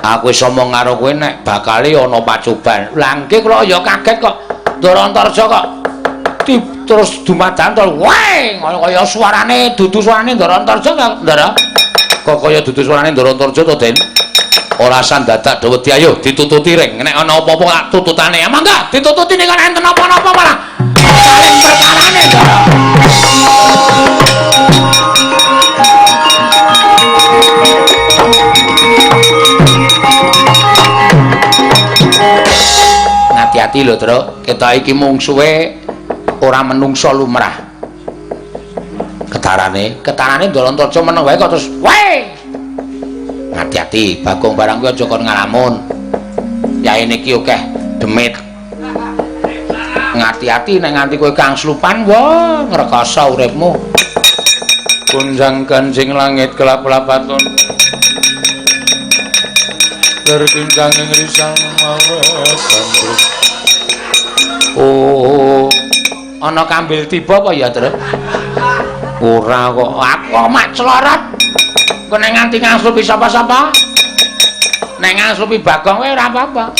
Aku wis omong karo kowe nek bakale ana pacoban. Lah nggih kula ya kaget kok. Ndara Antarja kok terus dumadan to. Weh, kaya suarane dudu suarane Ndara Antarja ta, Ndara? Kok kaya dudu suarane Ndara Antarja to, Den? Ora sandadak do wedi, ayo ditututi ring. Nek ana apa-apa tak tututane. Mangga ditututi nek enten napa-napa malah saling perkarane, Ndara. Hati-hati lho, Truk. Kita iki mungsuhe ora menungsa lumrah. Ketarane, ketarane Ndara Antarja meneng wae kok terus wae. Hati-hati, Bagong barang kuwi aja kon ngalamun. Yaene iki akeh demit. Ngati-ati nek nganti kowe kang slupan, wah, ngrekoso uripmu. Gunjang ganjing langit kelap-lapaton. Terkincang ing risang mawet gandrung. Oh, ana kambil tiba apa ya, Truk? Ora kok, aku mak celorot. Kok nek nganti ngangslupi sapa-sapa? Nek ngangslupi Bagong wae ora apa-apa.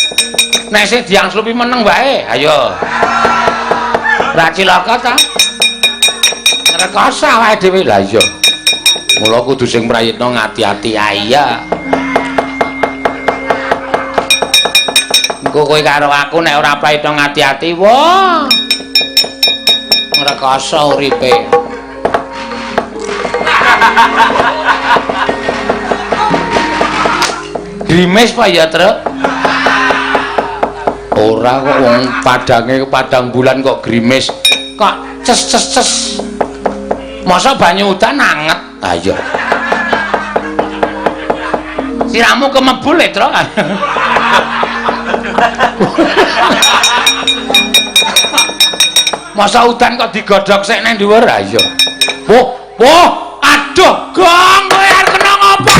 Nek sing diangslupi meneng wae, ayo. Ora cilaka ta? Ngrekoso awake dhewe. Lah iya. Mula kudu sing prayitna ngati-ati. Iya. Engko kowe karo aku nek ora prayitna ngati-ati, wah. Ngrekoso uripe. Grimis apa ya, Truk? Ora kok wong padange padang bulan kok grimis. Kok ces ces ces. Masa banyu udan anget? Ha iya. Siramu kemebul e, Truk. Masa udan kok digodhog sik nang dhuwur? Ha iya. Wah, wah, aduh, Gong, kowe arep kena ngopo?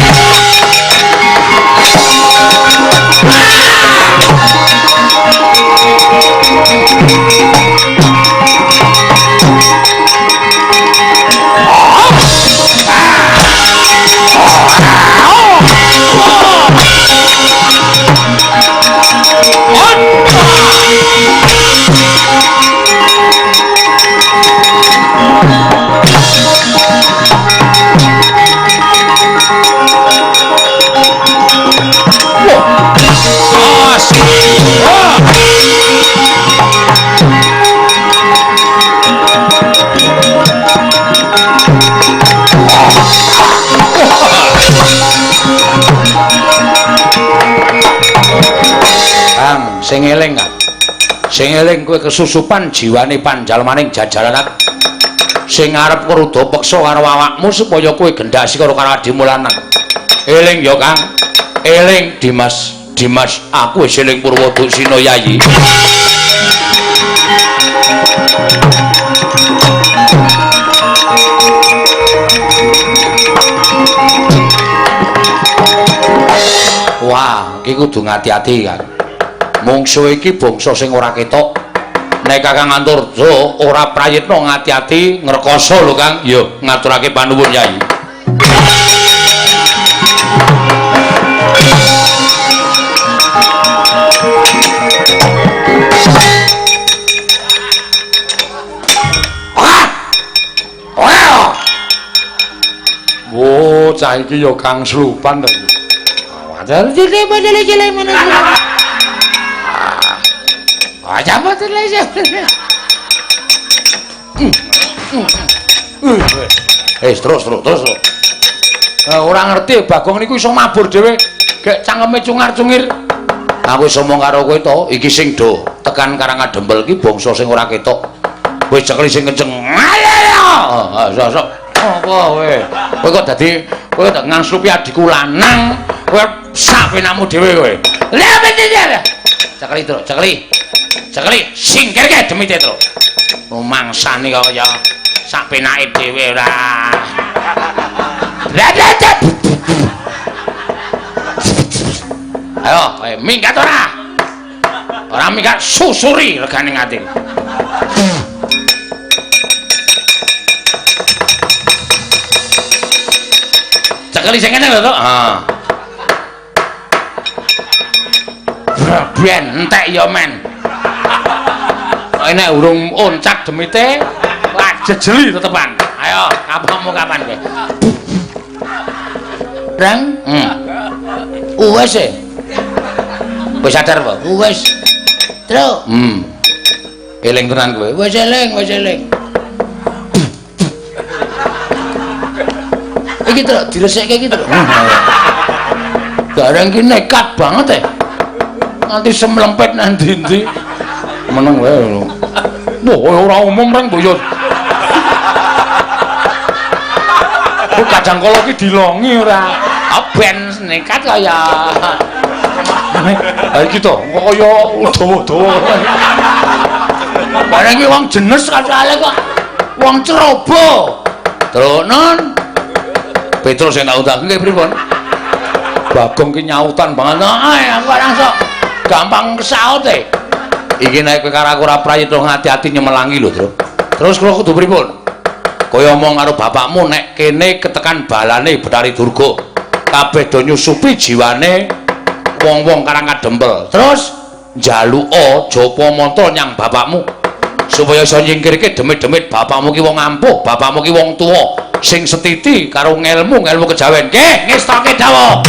Kang, sing eling, Kang. Sing eling kowe kesusupan jiwane panjalmaning jajaran sing arep kruda peksa karo awakmu supaya kowe gendhasi karo adimu lanang. Eling ya, Kang. Eling, Dimas. Dimas, aku wis eling Purwoduksina, Yayi. Wah, iki kudu ngati-ati, Kang. Mungsuh iki bangsa sing ora ketok. Nek Kakang Antarja ora prayitna ngati-ati ngrekoso lho, Kang. Ya, ngaturake panuwun, Yayi. Wo, cah iki ya kang slupan to. Terus terus. Ora ngerti Bagong niku iso mabur dhewe, gek cangkeme cungar-cungir. Aku wis omong karo kowe to, iki sing do tekan Karangadempel iki bangsa sing ora ketok. Kowe cekli sing kenceng. Ayo, sok. Apa kowe? Kowe kok dadi kowe tak ngangslupi adikku lanang, kowe sak penamu dhewe kowe. Lah bener. Cekli, Truk, cekli. Cekli, singkirke demite, Truk. Rumangsane kok ya sak penake dhewe ora. Ayo, kowe minggat ora? Ora minggat susuri regane ngati. Cekeli sing kene lho, Tok. Ha. Ben entek ya men. Nek urung oncak demite, wah jejeli tetepan. Ayo, kapanmu kapan kowe? Reng? Wis e. Wis sadar apa? Wis. Truk. Eling tenan kowe. Wis eling, wis eling. Iki truk diresikke iki truk. Gareng ki nekat banget e. Nganti semlempet nang ndi-ndi. Meneng wae lho. Wah, ora umum reng mbok yo. Kok kadang kala ki dilongi ora. Ben nekat kaya. Ha iki to, kok kaya dawa-dawa. Bareng iki wong jenes kacale kok. Wong ceroboh. Truk non. Petrus sing tak undang nggih pripun? Bagong ki nyautan banget. Heeh, aku langsung gampang kesaut e. Iki nek kowe karo aku ora prayitna ngati-ati nyemelangi lho, Truk. Terus kula kudu pripun? Kaya omong karo bapakmu nek kene ketekan balane Bathari Durga. Kabeh do nyusupi jiwane wong-wong Karang Kadempel. Terus njaluka japa mantra nyang bapakmu supaya iso nyingkirke demit-demit bapakmu ki wong ampuh, bapakmu ki wong tuwa sing setiti karo ngelmu-ngelmu kejawen. Nggih, ngestoke dawuh.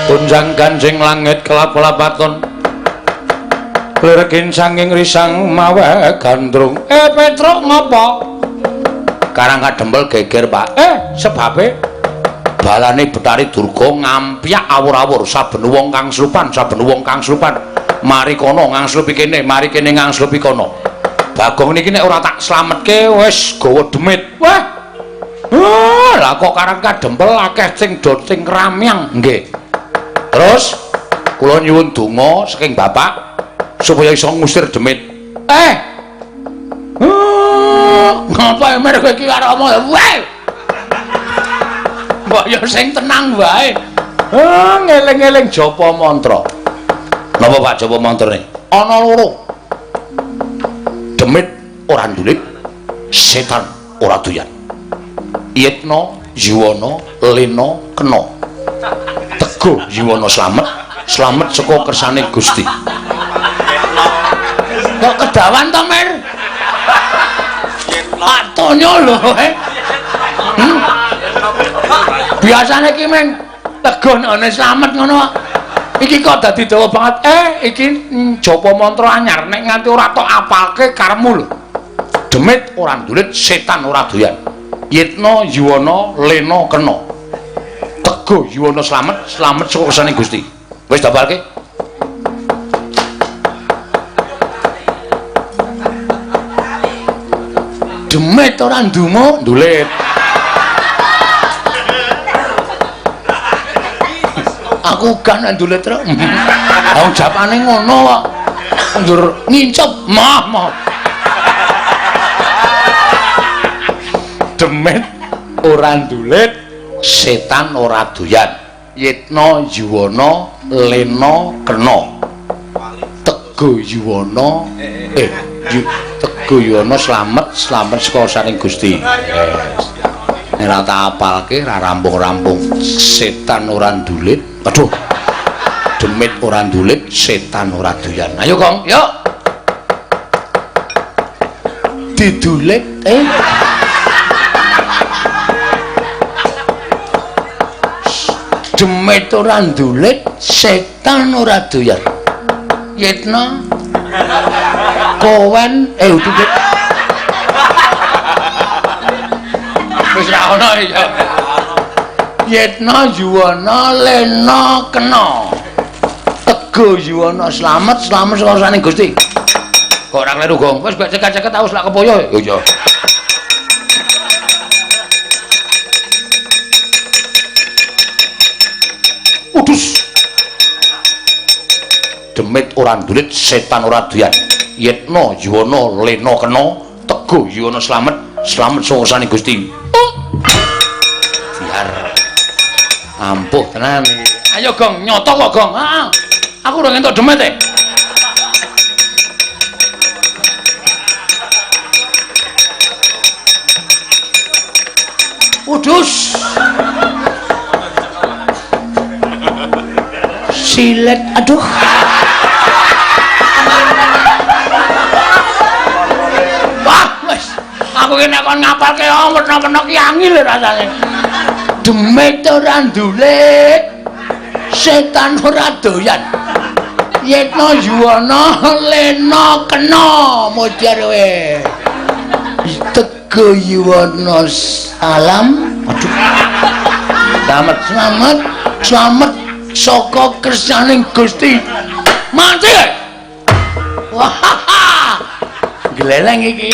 Gonjang ganjing langit kelap-kelapaton lirekin sanging risang mawe gandrung. Petruk ngopo? Karang Kadempel geger, Pak. Sebabe balane Bathari Durga ngampyak awur-awur saben wong kang slupan, saben wong kang slupan. Mari kono ngangslupi kene, mari kene ngangslupi kono. Bagong niki nek ora tak slametke wis gawa demit. Wah. Lah kok Karang Kadempel akeh sing do sing ramyang. Nggih. Terus kula nyuwun donga saking bapak supaya iso ngusir demit. Ngapa emir kowe iki karo omong? Weh. Mbok yo sing tenang wae. Ngeling-eling japa mantra. Napa Pak japa mantrane? Ana loro. Demit ora ndulit, setan ora doyan. Yitna, Yuwana, Lena, kena. Teguh Yuwana slamet, slamet saka kersane Gusti. Kok kedawan to, Mir? Pak Tonyo lho, Biasane iki meng teguh nek slamet ngono kok. Iki kok dadi dawa banget. Iki japa mantra anyar nek nganti ora tok apalke karepmu lho. Demit ora ndulit, setan ora doyan. Yitna, Yuwana, Lena, kena. Teguh Yuwana slamet, slamet saka kersane Gusti. Wis dapalke. Demit ora ndumo, ndulit. Aku gak ndulit truk. Wong japane ngono kok. Ndur ngincup mah mah. Demit ora ndulit, setan ora doyan. Yitna, Yuwana, Lena, kena. Teguh Yuwana, Teguh Yuwana slamet, slamet saka saring Gusti. Nek ora tak apalke ora rampung-rampung. Setan ora ndulit. Aduh. Demit ora ndulit, setan ora doyan. Ayo, Kong, yuk. Didulit, Demit ora ndulit, setan ora doyan. Yitna kowen udah. Wis ra ono ya. Yitna, Yuwana, Lena, kena. Teguh Yuwana slamet, slamet saka kersane Gusti. Kok ora kleru, Gong? Wis gak ceket-ceket aku selak kepoyo. Yo iya. Udus. Demit ora ndulit, setan ora doyan. Yetna yuwana lena kena, teguh yuwana slamet, slamet saka Gusti. Biar ampuh tenan iki. Ayo Gong, nyoto kok Gong. Heeh. Aku ora entuk demit e. Udus. Silet, aduh. Wah, wis. Aku ki nek kon ngapalke werna-werna ki angel rasane. Demit ora ndulit, setan ora doyan. Yetna yuwana lena kena modar kowe. Teguh yuwana salam. Aduh. Slamet, slamet, slamet saka kersaning Gusti. Mati. Wah. Gleleng iki.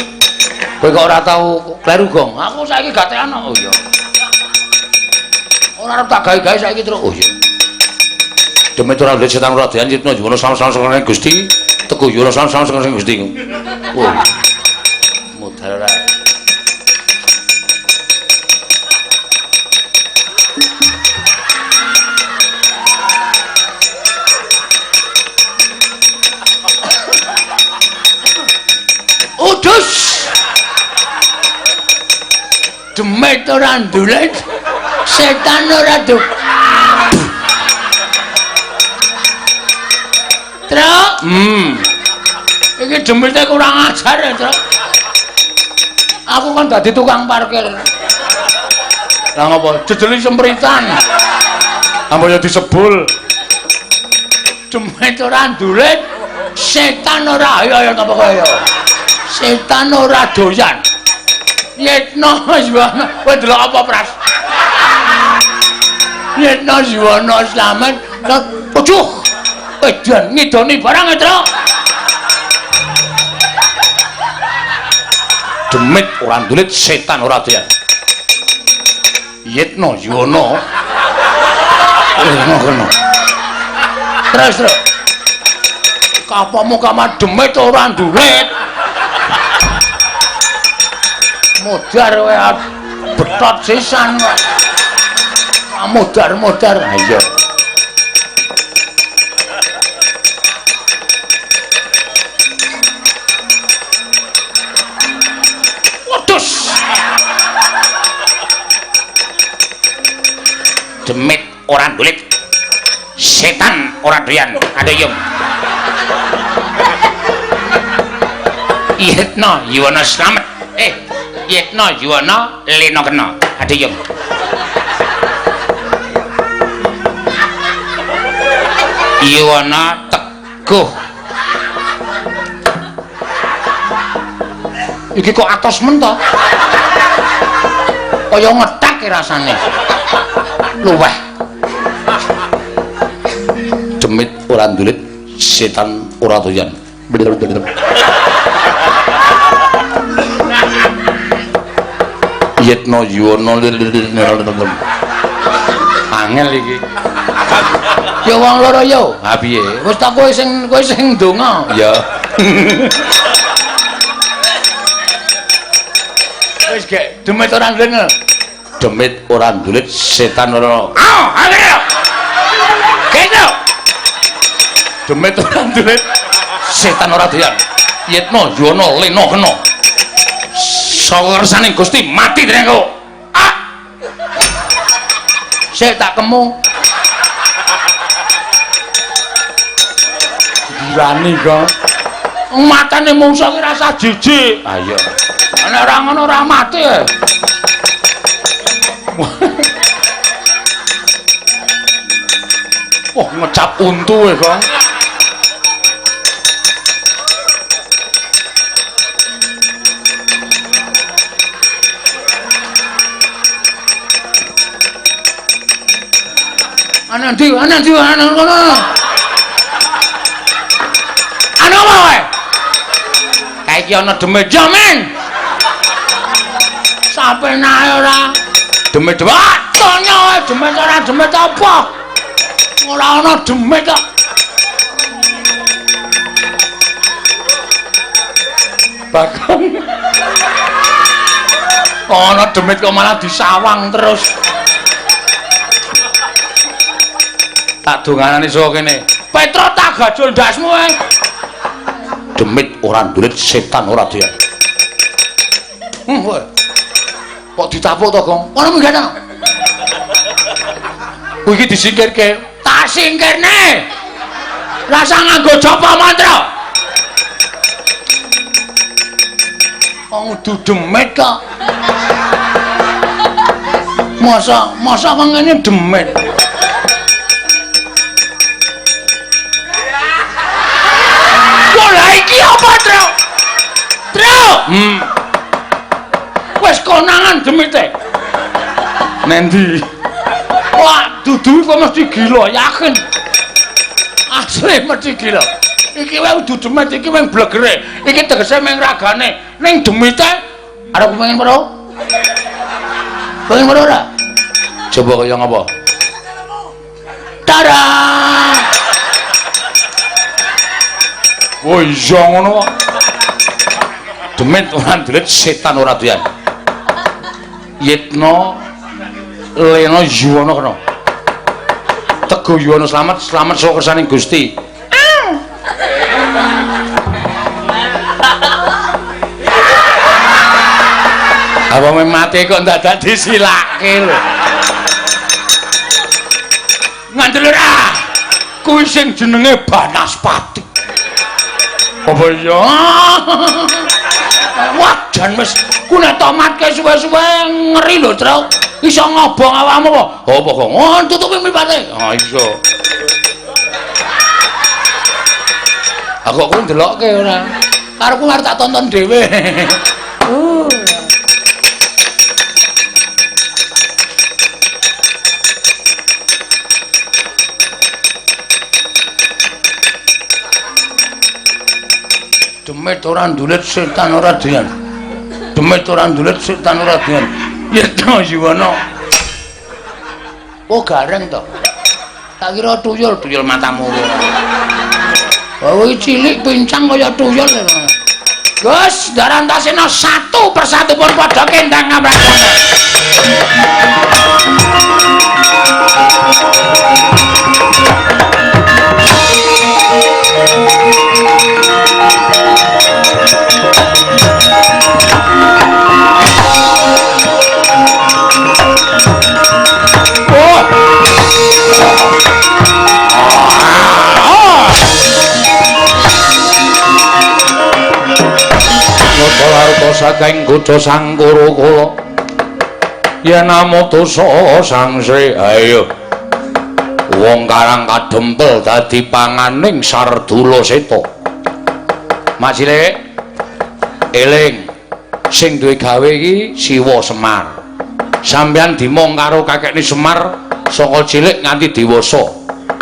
Kowe kok ora tau kleru, Gong? Aku saiki gatekan. Oh iya. Ora arep tak gawe-gawe saiki terus. Oh iya. Demit ora ndulit, setan ora doyan, yitna yuwana salam salam Gusti. Teguh yuwana salam salam Gusti. Oh. Modal ora. Udus. Demit ora ndulit, setan ora do. Truk. Iki demite kurang ajar ya, Truk. Aku kan dadi tukang parkir. Lah ngopo? Jejeli sempritan. Ambo ya disebul. Demit ora ndulit, setan ora ayo ayo napa kaya. Setan ora doyan. Yetna yuwana, kowe delok apa, Pras? Yetna yuwana slamet. Aduh. Edan ngidoni barang e, Truk. Demit ora ndulit, setan ora doyan. Yetna yuwana lena kena. Terus, Truk. Kapamu kamar demit ora ndulit. Modar kowe betot sisan kok. Modar-modar. Ha iya. Wedhus. Demit ora ndulit, setan ora doyan. Adoyom. Yetna yuwana slamet. Yetna yuwana lena kena. Adoyom. Yuwana teguh. Iki kok atos men to? Kaya ngetak rasane. Luweh. Demit ora ndulit, setan ora doyan. Yetna yuwana angel iki. Ya wong loro yo. Ha piye? Wis ta kowe sing ndonga. Ya. Wis gek demit ora ndulit. Demit ora ndulit, setan ora. Ah, ayo. Kene. Demit ora ndulit, setan ora doyan. Yetna yuwana lena kena. Saka kersane Gusti mati dening aku. Ah. Sik tak kemu. Girani kok. Matane mungsa ki rasa jijik. Ha iya. Nek ora ngono ora mati. Wah, ngecap untu e, Kang. Ana ndi? Ana ndi? Ana kono. Ana apa kowe? Kae iki ana demit jamin. Sapenae ora. Demit demit. Tonya wae demit ora demit apa? Ora ana demit kok. Bagong. Ana demit kok malah disawang terus. Tak donganane saka kene. Petro tak gajul ndasmu ae. Demit ora ndulit, setan ora doyan. Kowe. Kok ditapuk to, Gong? Ono minggat to. Kuwi iki disingkirke. Tak singkirne. Rasa nganggo japa mantra. Wong udu demit kok. Masa wong ngene demit. Lah iki apa, Tru? Tru. Wis konangan demite. Nendi? Wah, dudu kok mesti gila, yakin. Asli mesti gila. Iki wae udu demit, iki mung blegere. Iki tegese mung ragane. Ning demite arep kepengin weruh? Pengen weruh ora? Coba kaya ngapa? Tara. Oh iya ngono kok. Demit ora ndulit, setan ora doyan. Yitna Lena Yuwana kena. Tego Yuwana slamet, slamet saka kersaning Gusti. Apa mati kok ndadak disilake lho. Ngandel ora? Kuwi sing jenenge Banaspati. Apa iya? Wah, jan wis ku nek tomatke suwe-suwe ngeri lho, Tru. Iso ngobong awakmu apa? Apa kok? Oh, tutupi mripate. Ah iya. Aku kok ndelokke ora. Karepku arep tak tonton dhewe. Demit ora ndulit, setan ora doyan. Demit ora ndulit, setan ora doyan. Yitna Yuwana. Oh, gareng to. Tak kira tuyul, tuyul matamu. Oh, iki cilik pincang kaya tuyul. Gus, Darantasena satu persatu pun padha kendang ngamrakana. Nata saking kuca Sangkara kala yen amutusa sangse ayo Wong Karang Kadempel dadi panganing Sardula Seta. Mak cilik eling sing duwe gawe iki Siwa Semar. Sampeyan dimong karo kakekne Semar saka cilik nganti dewasa.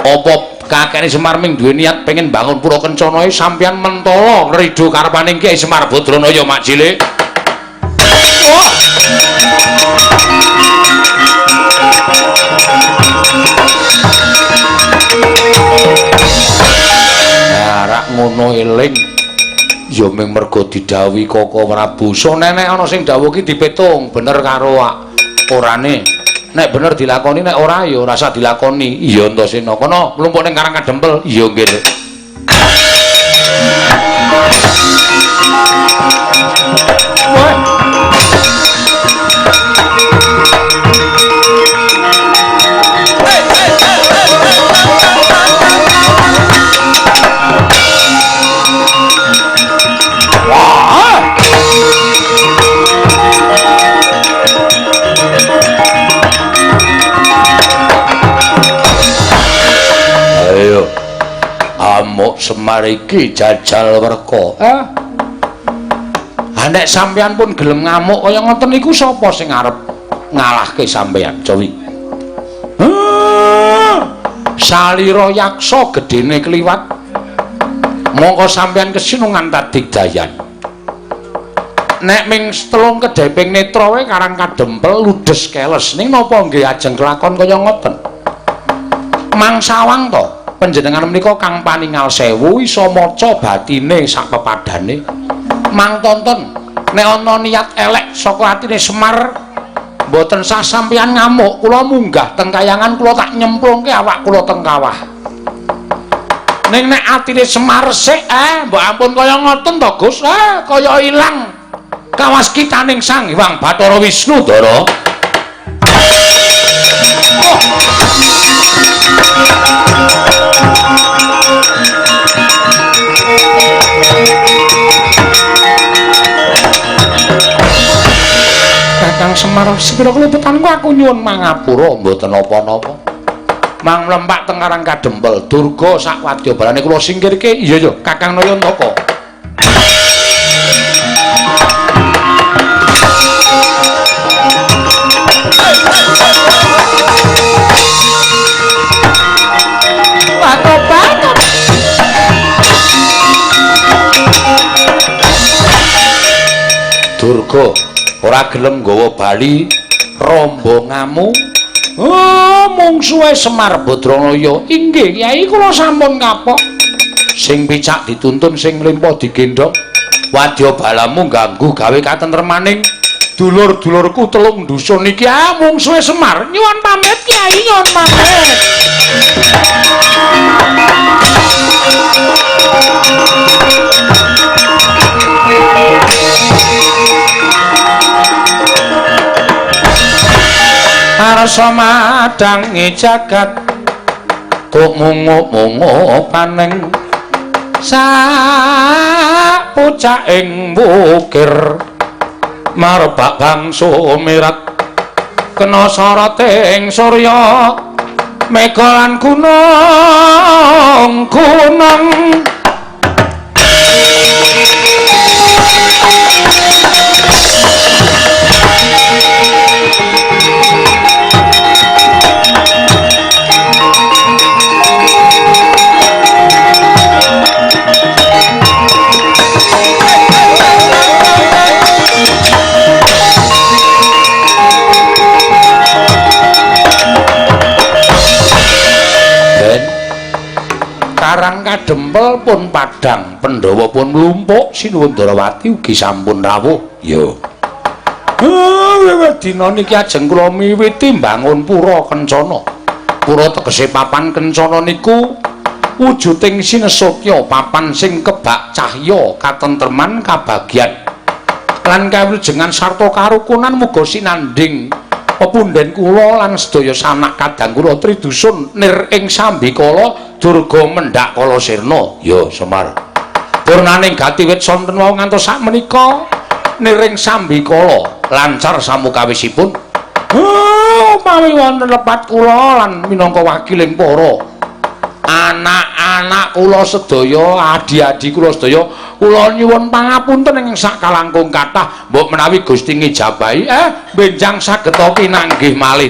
Apa kakekne Semar ming duwe niat pengen bangun pura kencana sampeyan mentala ngrido karepaning Kyai Semar Badranaya mak cilik. Wah. Nah, rak ngono eling ya ming mergo didhawuhi Koko Prabu. Sone nek ana sing dawuh ki dipetung bener karo orane. Nek bener dilakoni, nek ora ya ora usah dilakoni. Iya Antasena, kono mlumpuk ning Karang Kadempel. Iya nggih. Wah. Ayo amuk Semar iki jajal werka. Ha nek sampeyan pun gelem ngamuk kaya ngoten niku sapa sing arep ngalahke sampeyan, Jawi? Salira yaksa gedene kliwat. Mongko sampeyan kesinungan tadigdayan. Nek ming telung kedheping netra wae Karang Kadempel ludes keles. Ning napa nggih ajeng kelakon kaya ngoten? Mangsawang to panjenengan menika kang paningal sewu iso maca batine sak pepadane. Mang tonton nek ana niat elek saka atine Semar mboten sah sampeyan ngamuk, kula munggah teng kayangan kula tak nyemplungke awak kula teng kawah. Ning nek atine Semar resik, mbok ampun kaya ngoten to Gus, kaya ilang kawaskitaning Sang Hyang Bathara Wisnu, Ndara. Oh. Kakang Semar, sepira kelepetanku aku nyuwun mangapura, mboten napa-napa. Mang mlempak teng Karang Kadempel, Durga sak wadya balane kula singkirke. Iya ya, Kakang Nayantaka. Durga ora gelem nggawa bali rombongamu. Oh, mungsuhe Semar Badranaya. Inggih, Kyai, kula sampun kapok. Sing picak dituntun, sing mlempo digendhong. Wadya balamu ganggu gawe katentremaning dulur-dulurku telung dusun iki. Ah, mungsuhe Semar. Nyuwun pamit, Kyai, nyuwun pamit. Arsa madangi jagat kok mungup-mungup paneng sak pucaking wukir marbak bangsa mirat kena soroting surya mega lan gunung-gunung. Karang Kadempel pun padhang, Pandhawa pun mlumpuk, Sinuwun Darawati ugi sampun rawuh. Ya. Dina niki ajeng kula miwiti mbangun pura kencana. Pura tegese papan kencana niku wujuding sinesotya, papan sing kebak cahya katentreman kabagyan lan kawilujengan sarta karukunan muga sinandhing pepunden kula lan sedaya sanak kadang kula tridusun nir ing sambikala durga mendhak kala sirna. Ya Semar, purnaning gati wit sonten wau ngantos sakmenika niring sambikala lancar samukawisipun. Upawi wonten lepat kula lan minangka wakiling para anak-anak kula sedaya, adi-adi kula sedaya, kula nyuwun pangapunten ing sakalangkung kathah mbok menawi Gusti ngijabahi benjang saged pinanggih malih.